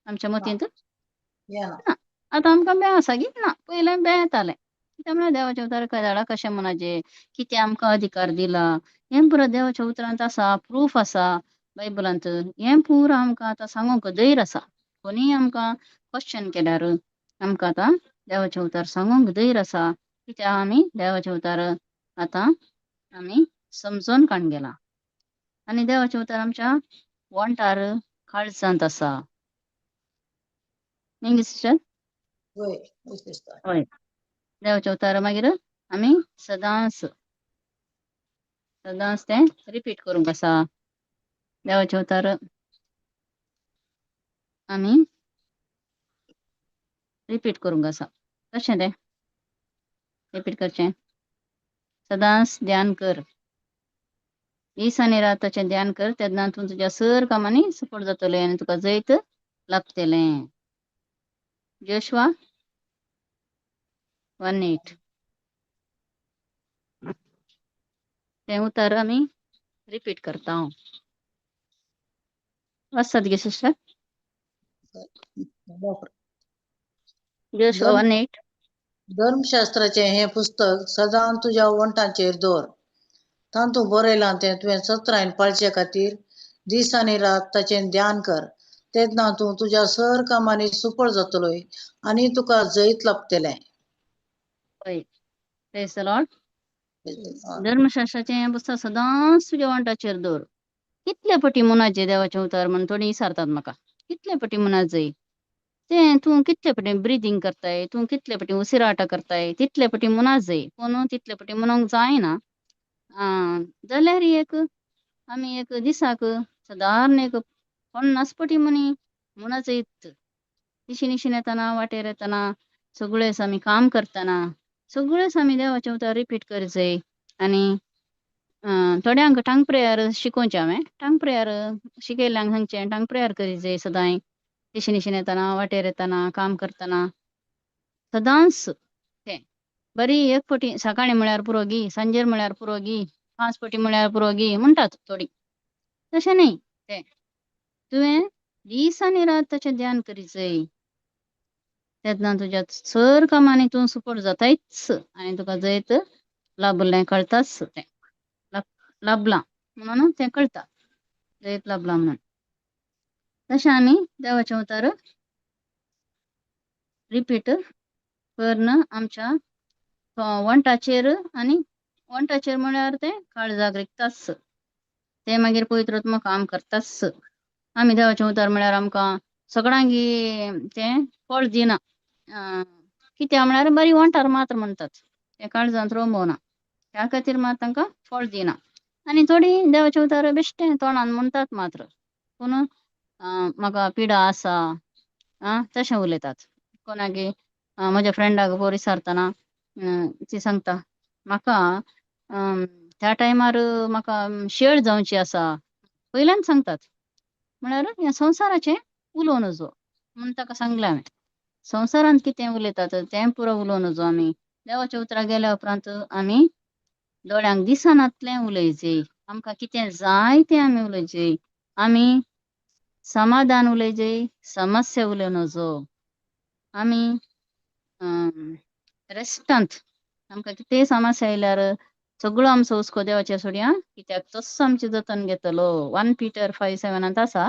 आमच्या मतींत येना. ना. आतां आमकां बें आसा गी ना, पयलें बें येतालें. कित्याक म्हळ्यार देवाचें उतार कळ्ळा कशें म्हणाचें, कितें आमकां अधिकार दिला, हें पुरो देवाच्या उतरांत आसा, प्रूफ आसा बायबलांत. हें पुरो आमकां आतां सांगूंक धैर्य आसा. कोणीय आमकां क्वेश्चन केल्यार आमकां आतां देवाचें उतार सांगूंक धैर्य आसा, कित्याक आमी देवाचें उतार आतां आमी समजून काण गेला आनी देवाचें उतार आमच्या वोंठार काळजांत आसा. न्ही गे सिस्टर? वय वय सिस्टर. हय, देवाचें उतार मागीर आमी सदांच सदांच तें रिपीट करूंक आसा. देवाचें उतार आमी रिपीट करूंक आसा. कशें तें रिपीट करचें? सदांच ध्यान कर, दीस आनी रात ताचें ध्यान कर, तेन्ना तूं तुज्या सर कामांनी सपोर्ट जातलें आनी तुका जैत लाभतलें. जोशवा 1:8 तें उतर आमी रिपीट करता. वाचतात गे सिस्टर? जोशवा 1:8. धर्मशास्त्राचें हें पुस्तक सदां तुज्या वंठांचेर दवर, तातूंत बरयलां तें तुवें सत्रायन पाळचे खातीर दीस आनी रात ताचें ध्यान कर, तेन्ना तूं तुज्या सर कामांनी सुफळ जातलोय आनी तुका जैत लाभतलें. हय, प्रेज the Lord. धर्मशास्त्राचें हें पुस्तक सदांच तुज्या वंठाचेर दवर. कितले पटी मुनाचे देवाचें उतर म्हण थोडीं विचारतात म्हाका, कितले पटी मुनात जाय तें, तूं कितले पटी ब्रिदींग करताय, तूं कितले पटी उसिराटा करताय, तितले पटी मुनात जाय. पूण तितले पटी म्हणूंक जायना जाल्यार एक आमी एक दिसाक सादारण एक 50 पटी म्हणी मुनात जैत. निशी निशीन येतना, वाटेर येतना, सगळेच आमी काम करतना सगळेच आमी देवाचें उतर रिपीट करचें. आनी थोड्यांक टांग प्रेयर शिकोवचें हांवें, टांग प्रेयर शिकयल्ल्यांक सांगचें टांग प्रेयर करीत सदांय, दिशेन येतना, वाटेर येतना, काम करतना सदांच तें बरी एक फावटी सकाळीं म्हळ्यार पुरो गी, सांजेर म्हळ्यार पुरो गी, 5 फावटी म्हळ्यार पुरो गी म्हणटात थोडीं. तशें न्ही तें, तुवें दीस आनी रात ताचें ध्यान करीत तेन्ना तुज्या सर कामांनी तूं सुपोर्ट जातायच आनी तुका जैत लाभलें कळटाच, तें लाभलां म्हणून तें कळटा, जैत लाभलां म्हणून. तशें आमी देवाचें उतर रिपीट करून आमच्या वंठाचेर, आनी वंठाचेर म्हळ्यार तें काळजाक रिगताच, तें मागीर पवित्र आत्मो काम करताच. आमी देवाचें उतर म्हळ्यार आमकां सगळ्यांक तें फळ दिना, कित्याक म्हळ्यार बरी वंठार मात्र म्हणटात, तें काळजांत रोंबोना, त्या खातीर मात तांकां फळ दिना. आनी थोडीं देवाचें उतर बेश्टें तोंडान म्हणटात मात्र, पूण म्हाका पिडा आसा आं तशें उलयतात. कोणाकी म्हज्या फ्रेंडाक पोर विचारतना ती सांगता म्हाका त्या टायमार म्हाका शेळ जावची आसा, पयल्यान सांगतात, म्हळ्यार ह्या संवसाराचें उलोवं नजो म्हूण ताका सांगलें हांवें. संवसारांत कितें उलयतात तें पुरो उलोवं नजो आमी, देवाच्या उतराक गेल्या उपरांत आमी दोळ्यांक दिसनातलें उलयचें, आमकां कितें जाय तें आमी उलयचें, आमी समाधान उलयचें, समस्या उलोवं नजो. आमी रेस्टांत आमकां कितेंय समस्या आयल्यार सगळो आमचो हुस्को देवाचेर सोडया, कित्याक तस्सो आमचें जतन घेतलो. 1 Peter 5:7 आसा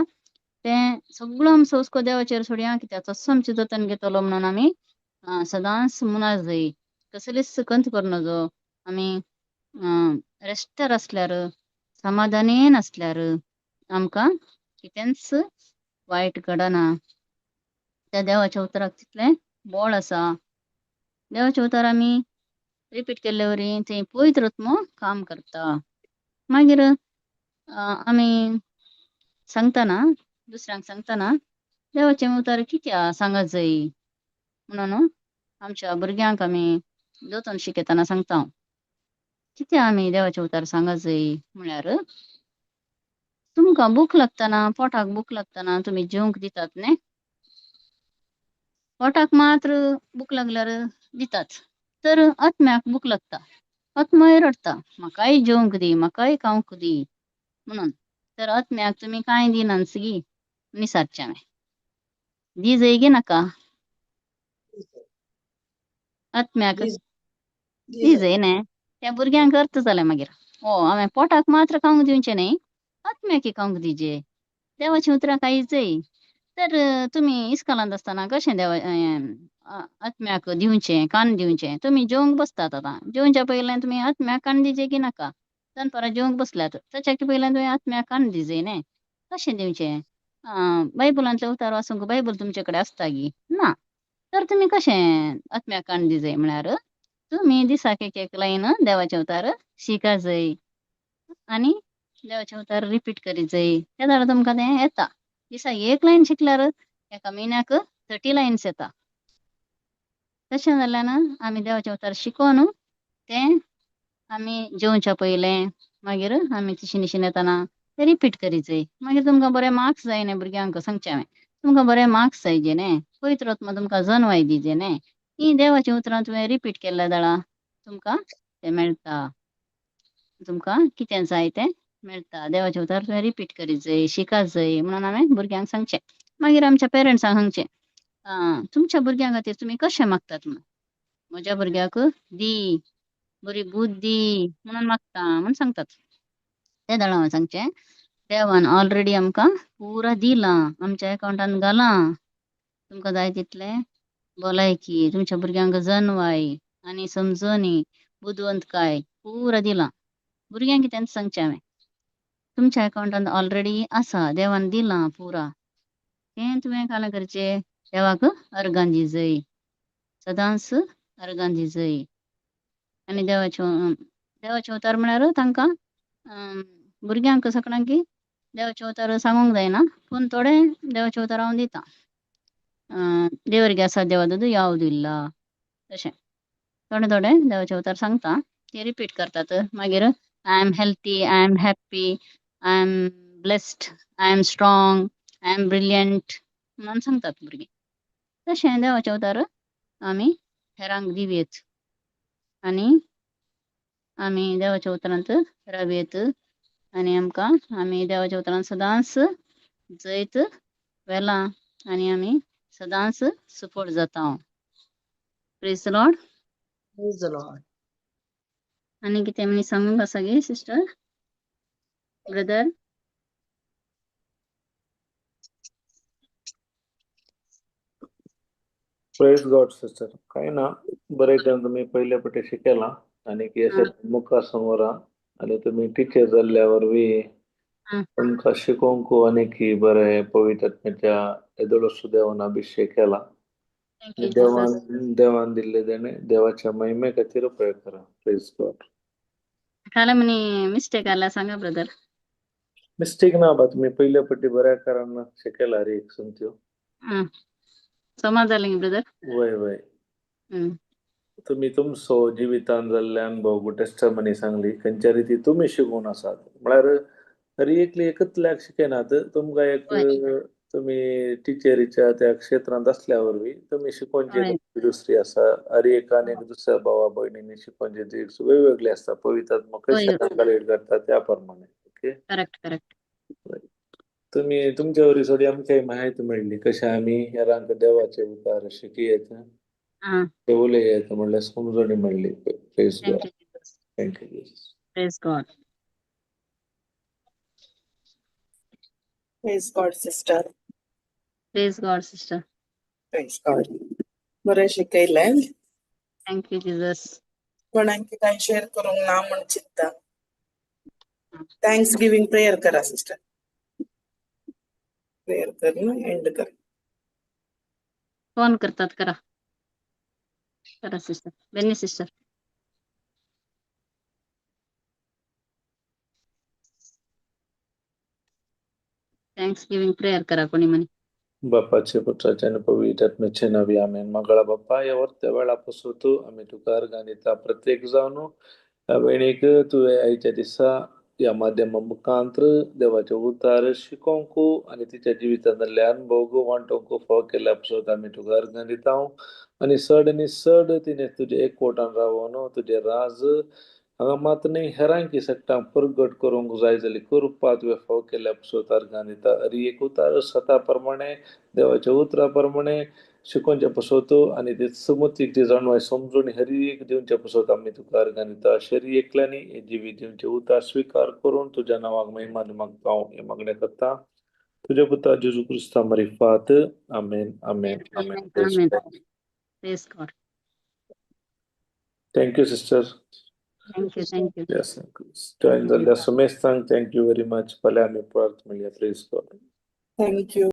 तें, सगळो आमचो हुस्को देवाचेर सोडया, कित्याक तस्सो आमचें जतन घेतलो म्हणून आमी सदांच मुनार जाय, कसलीच कंत करूं नजो. आमी रेस्टर आसल्यार, समाधानेन आसल्यार आमकां कितेंच वायट घडना. त्या देवाच्या उतराक तितलें बोळ आसा. देवाचें उतर आमी रिपीट केल्ले वरी थंय पवित्र आत्मो काम करता. मागीर आमी सांगतना, दुसऱ्यांक सांगतना देवाचें उतर कित्याक सांगत जाय म्हणून आमच्या भुरग्यांक आमी दोतोन शिकयतना सांगता, कित्याक आमी देवाचें उतर सांगत जाय म्हळ्यार तुमकां भूक लागतना, पोटाक भूक लागतना तुमी जेवंक दितात न्ही, पोटाक मात्र भूक लागल्यार दितात, तर आत्म्याक भूक लागता, आत्मोय रडटा म्हाकाय जेवंक दी, म्हाकाय खावंक दी म्हणून. तर आत्म्याक तुमी कांय दिनाच गी निसारचें हांवें, दी जाय गी नाका आत्म्याक दी जाय न्ही. त्या भुरग्यांक अर्थ जालें मागीर, ओ हांवें पोटाक मात्र खावंक दिवचें न्ही, आत्म्याक खावंक दिजे, देवाचीं उतरां कांय जाय. तर तुमी इस्कोलांत आसतना कशें देवा आत्म्याक दिवचें, कान दिवचें? तुमी जेवंक बसतात आतां, जेवच्या पयलें तुमी आत्म्याक कान दिजे की नाका? दनपारां जेवंक बसल्यात ताच्या पयलें तुवें आत्म्याक कान दिजे न्ही, कशें दिवचें? बायबलांतलें उतार वाचूंक बायबल तुमचे कडेन आसता गी ना, तर तुमी कशें आत्म्याक कान दिजे म्हळ्यार तुमी दिसाक एक एक लायन देवाचें उतार शिका जाय आनी देवाचें उतार रिपीट करीत जाय, त्या जाल्यार तुमकां तें येता. दिसाक एक लायन शिकल्यार एका म्हयन्याक 30 लायन्स येता. तशें जाल्यार आमी देवाचें उतार शिकोवन तें आमी जेवच्या पयलें, मागीर आमी तिशीं निशीन येतना तें रिपीट करीत जाय, मागीर तुमकां बरे मार्क्स जाय न्ही. भुरग्यांक सांगचें हांवें, तुमकां बरे मार्क्स जाय जे न्ही, पवित्र आत्मा तुमकां जनवाय दिजे न्ही, हीं देवाचीं उतरां तुवें रिपीट केल्ल्या जाल्यार तुमकां तें मेळटा, तुमकां कितें जाय तें मेळटा. देवाचें उतर तुवें रिपीट करीत जाय, शिकात जाय म्हणून हांवें भुरग्यांक सांगचें. मागीर आमच्या पेरंट्सांक सांगचें, तुमच्या भुरग्यां खातीर तुमी कशें मागतात म्हणून, म्हज्या भुरग्याक दी बरी बुद्धी म्हणून मागता म्हूण सांगतात. तें जाणां हांवें सांगचें, देवान ऑलरेडी आमकां पुरा दिलां, आमच्या एकावंटान घालां, तुमकां जाय तितलें भलायकी, तुमच्या भुरग्यांक जनवाय आनी समजणी, बुदवंतकाय पुरा दिलां. भुरग्यांक कितें सांगचें हांवें, तुमच्या एकावंटान ऑलरेडी आसा, देवान दिलां पुरा, तें तुवें कालें करचें, देवाक अर्गां दिजय, सदांच अर्गां दिजय. आनी देवाचें देवाचें उतर म्हळ्यार तांकां भुरग्यांक सगळ्यांक देवाचें उतर सांगूंक जायना, पूण थोडें देवाचें उतर हांव दितां. ದೇವರಿಗೆ ಅಸಾಧ್ಯವಾದದ್ದು ಯಾವುದು ಇಲ್ಲ. तशें थोडे थोडे देवाचे उतर सांगता, ते रिपीट करतात. मागीर I am healthy, I am happy, I am blessed, I am strong, I am brilliant म्हणून सांगतात भुरगीं. तशें देवाचे अवतार आमी हेरांक दिवयेत आनी आमी देवाच्या उतरांत रावयेत आनी आमकां आमी देवाच्या उतरांत सदांच जैत व्हेलां आनी आमी सदांच सफळ जाता. Praise the Lord. Praise the Lord. आनी कितें म्हणी सांगूंक आसा गे sister, brother? Praise God sister. काय ना, बरें तरेन तुमी पयले पटी शिकयलां आनी मुखा समोर आनी तुमी टिचर जाल्ल्या वरवीं तुमकां शिकोवंक आनीक बरें पवित्र आत्म्याच्या येदोळसो देवान अभिषेक केला. Thank you Jesus. देवान देवान दिल्ले देणे देवाच्या महिमे खातीर उपयोग करा. Praise God. खाला म्हणी मिस्टेक आला सांगा ब्रदर. मिस्टेक ना बा, तुमी पयले पटी बऱ्या कारण शिकयला रे एक समत्यो. समा जालें ब्रदर. वय वय. तुमी तुमचो जिवितान जाल्ले अनुभव, टेस्टमनी सांगली, खंयच्या रिती तुमी शिकून आसात. म्हळ्यार हर एकली एकच शिकयनात तुमकां, एक तुमी टिचरीच्या त्या क्षेत्रांत असल्या वरवीं तुमी शिकोवची दुसरी आसा. हर एकान एक दुसऱ्या भावा भयणींनी शिकोवची ती वेगवेगळी आसता. पवित्र आत्मा कशें तांकां लीड करता त्या प्रमाणे. ओके. Correct correct. तुमी तुमच्या वरवीं थोडी आमकां माहिती मेळ्ळी कशें आमी हेरांक देवाचे उतार शिकयत, ते उलयत म्हणल्यार समजणी मेळ्ळी. Praise God. Thank you Jesus. Thank you Jesus. Praise God. Praise God, sister. Praise God sister. Praise God. बरें शिकयलें. Thank you Jesus. कोणाक काय शेअर करूंक ना म्हण चिंतता. Thanks giving prayer करा सिस्टर. प्रेयर करून एंड कर. फोन करतात, करा करा sister, Benny sister. Thanks giving prayer करा कोणी म्हणे. बापाचे, पुत्राचे आणि पवित्र आत्म्याचे नावे, आमेन. मंगळा बाप्पा, ह्या वर्त्या वेळा पासून तूं आमी तुका अर्गां दिता. प्रत्येक जावन ह्या भयणीक तुवें आयच्या दिसा ह्या माध्यमा मुखांत्र देवाचे उतार शिकोवंक आनी तिच्या जिवितांतले अनुभव वांटोवंक फावो केल्या पासत आमी तुका अर्गां दिता. आनी चड आनी चड तिणें तुजे एकवटान रावन तुजें राज हांगा मात न्ही, हेरांकी सगटांक परगट करूंक जाय जाल्यार कृपा तुवें फावो केल्या पासत अर्गां दिता. हर एक उतार सता प्रमाणे, देवाच्या उतरा प्रमाणे शिकोवच्या पासत आनी ते सुमतीक ती जाणवाय समजून हर एक दिवच्या पासत आमी तुका अर्गां दिता. हर एकल्यांनी हे जिवीत दिवचे उतार स्विकार करून तुज्या नांवाक महिमा मागता हांव. हें मागणें करता तुज्या पुता जेजू क्रिस्ता मारिफात. आमेन, आमेन, आमेन. आमेन. Praise God. Thank you sister. Thank you, thank you. Yes, join जाल्ल्या समेस्तांक thank you very much. फाल्यां आमी परत मेळया. Praise God. Thank you.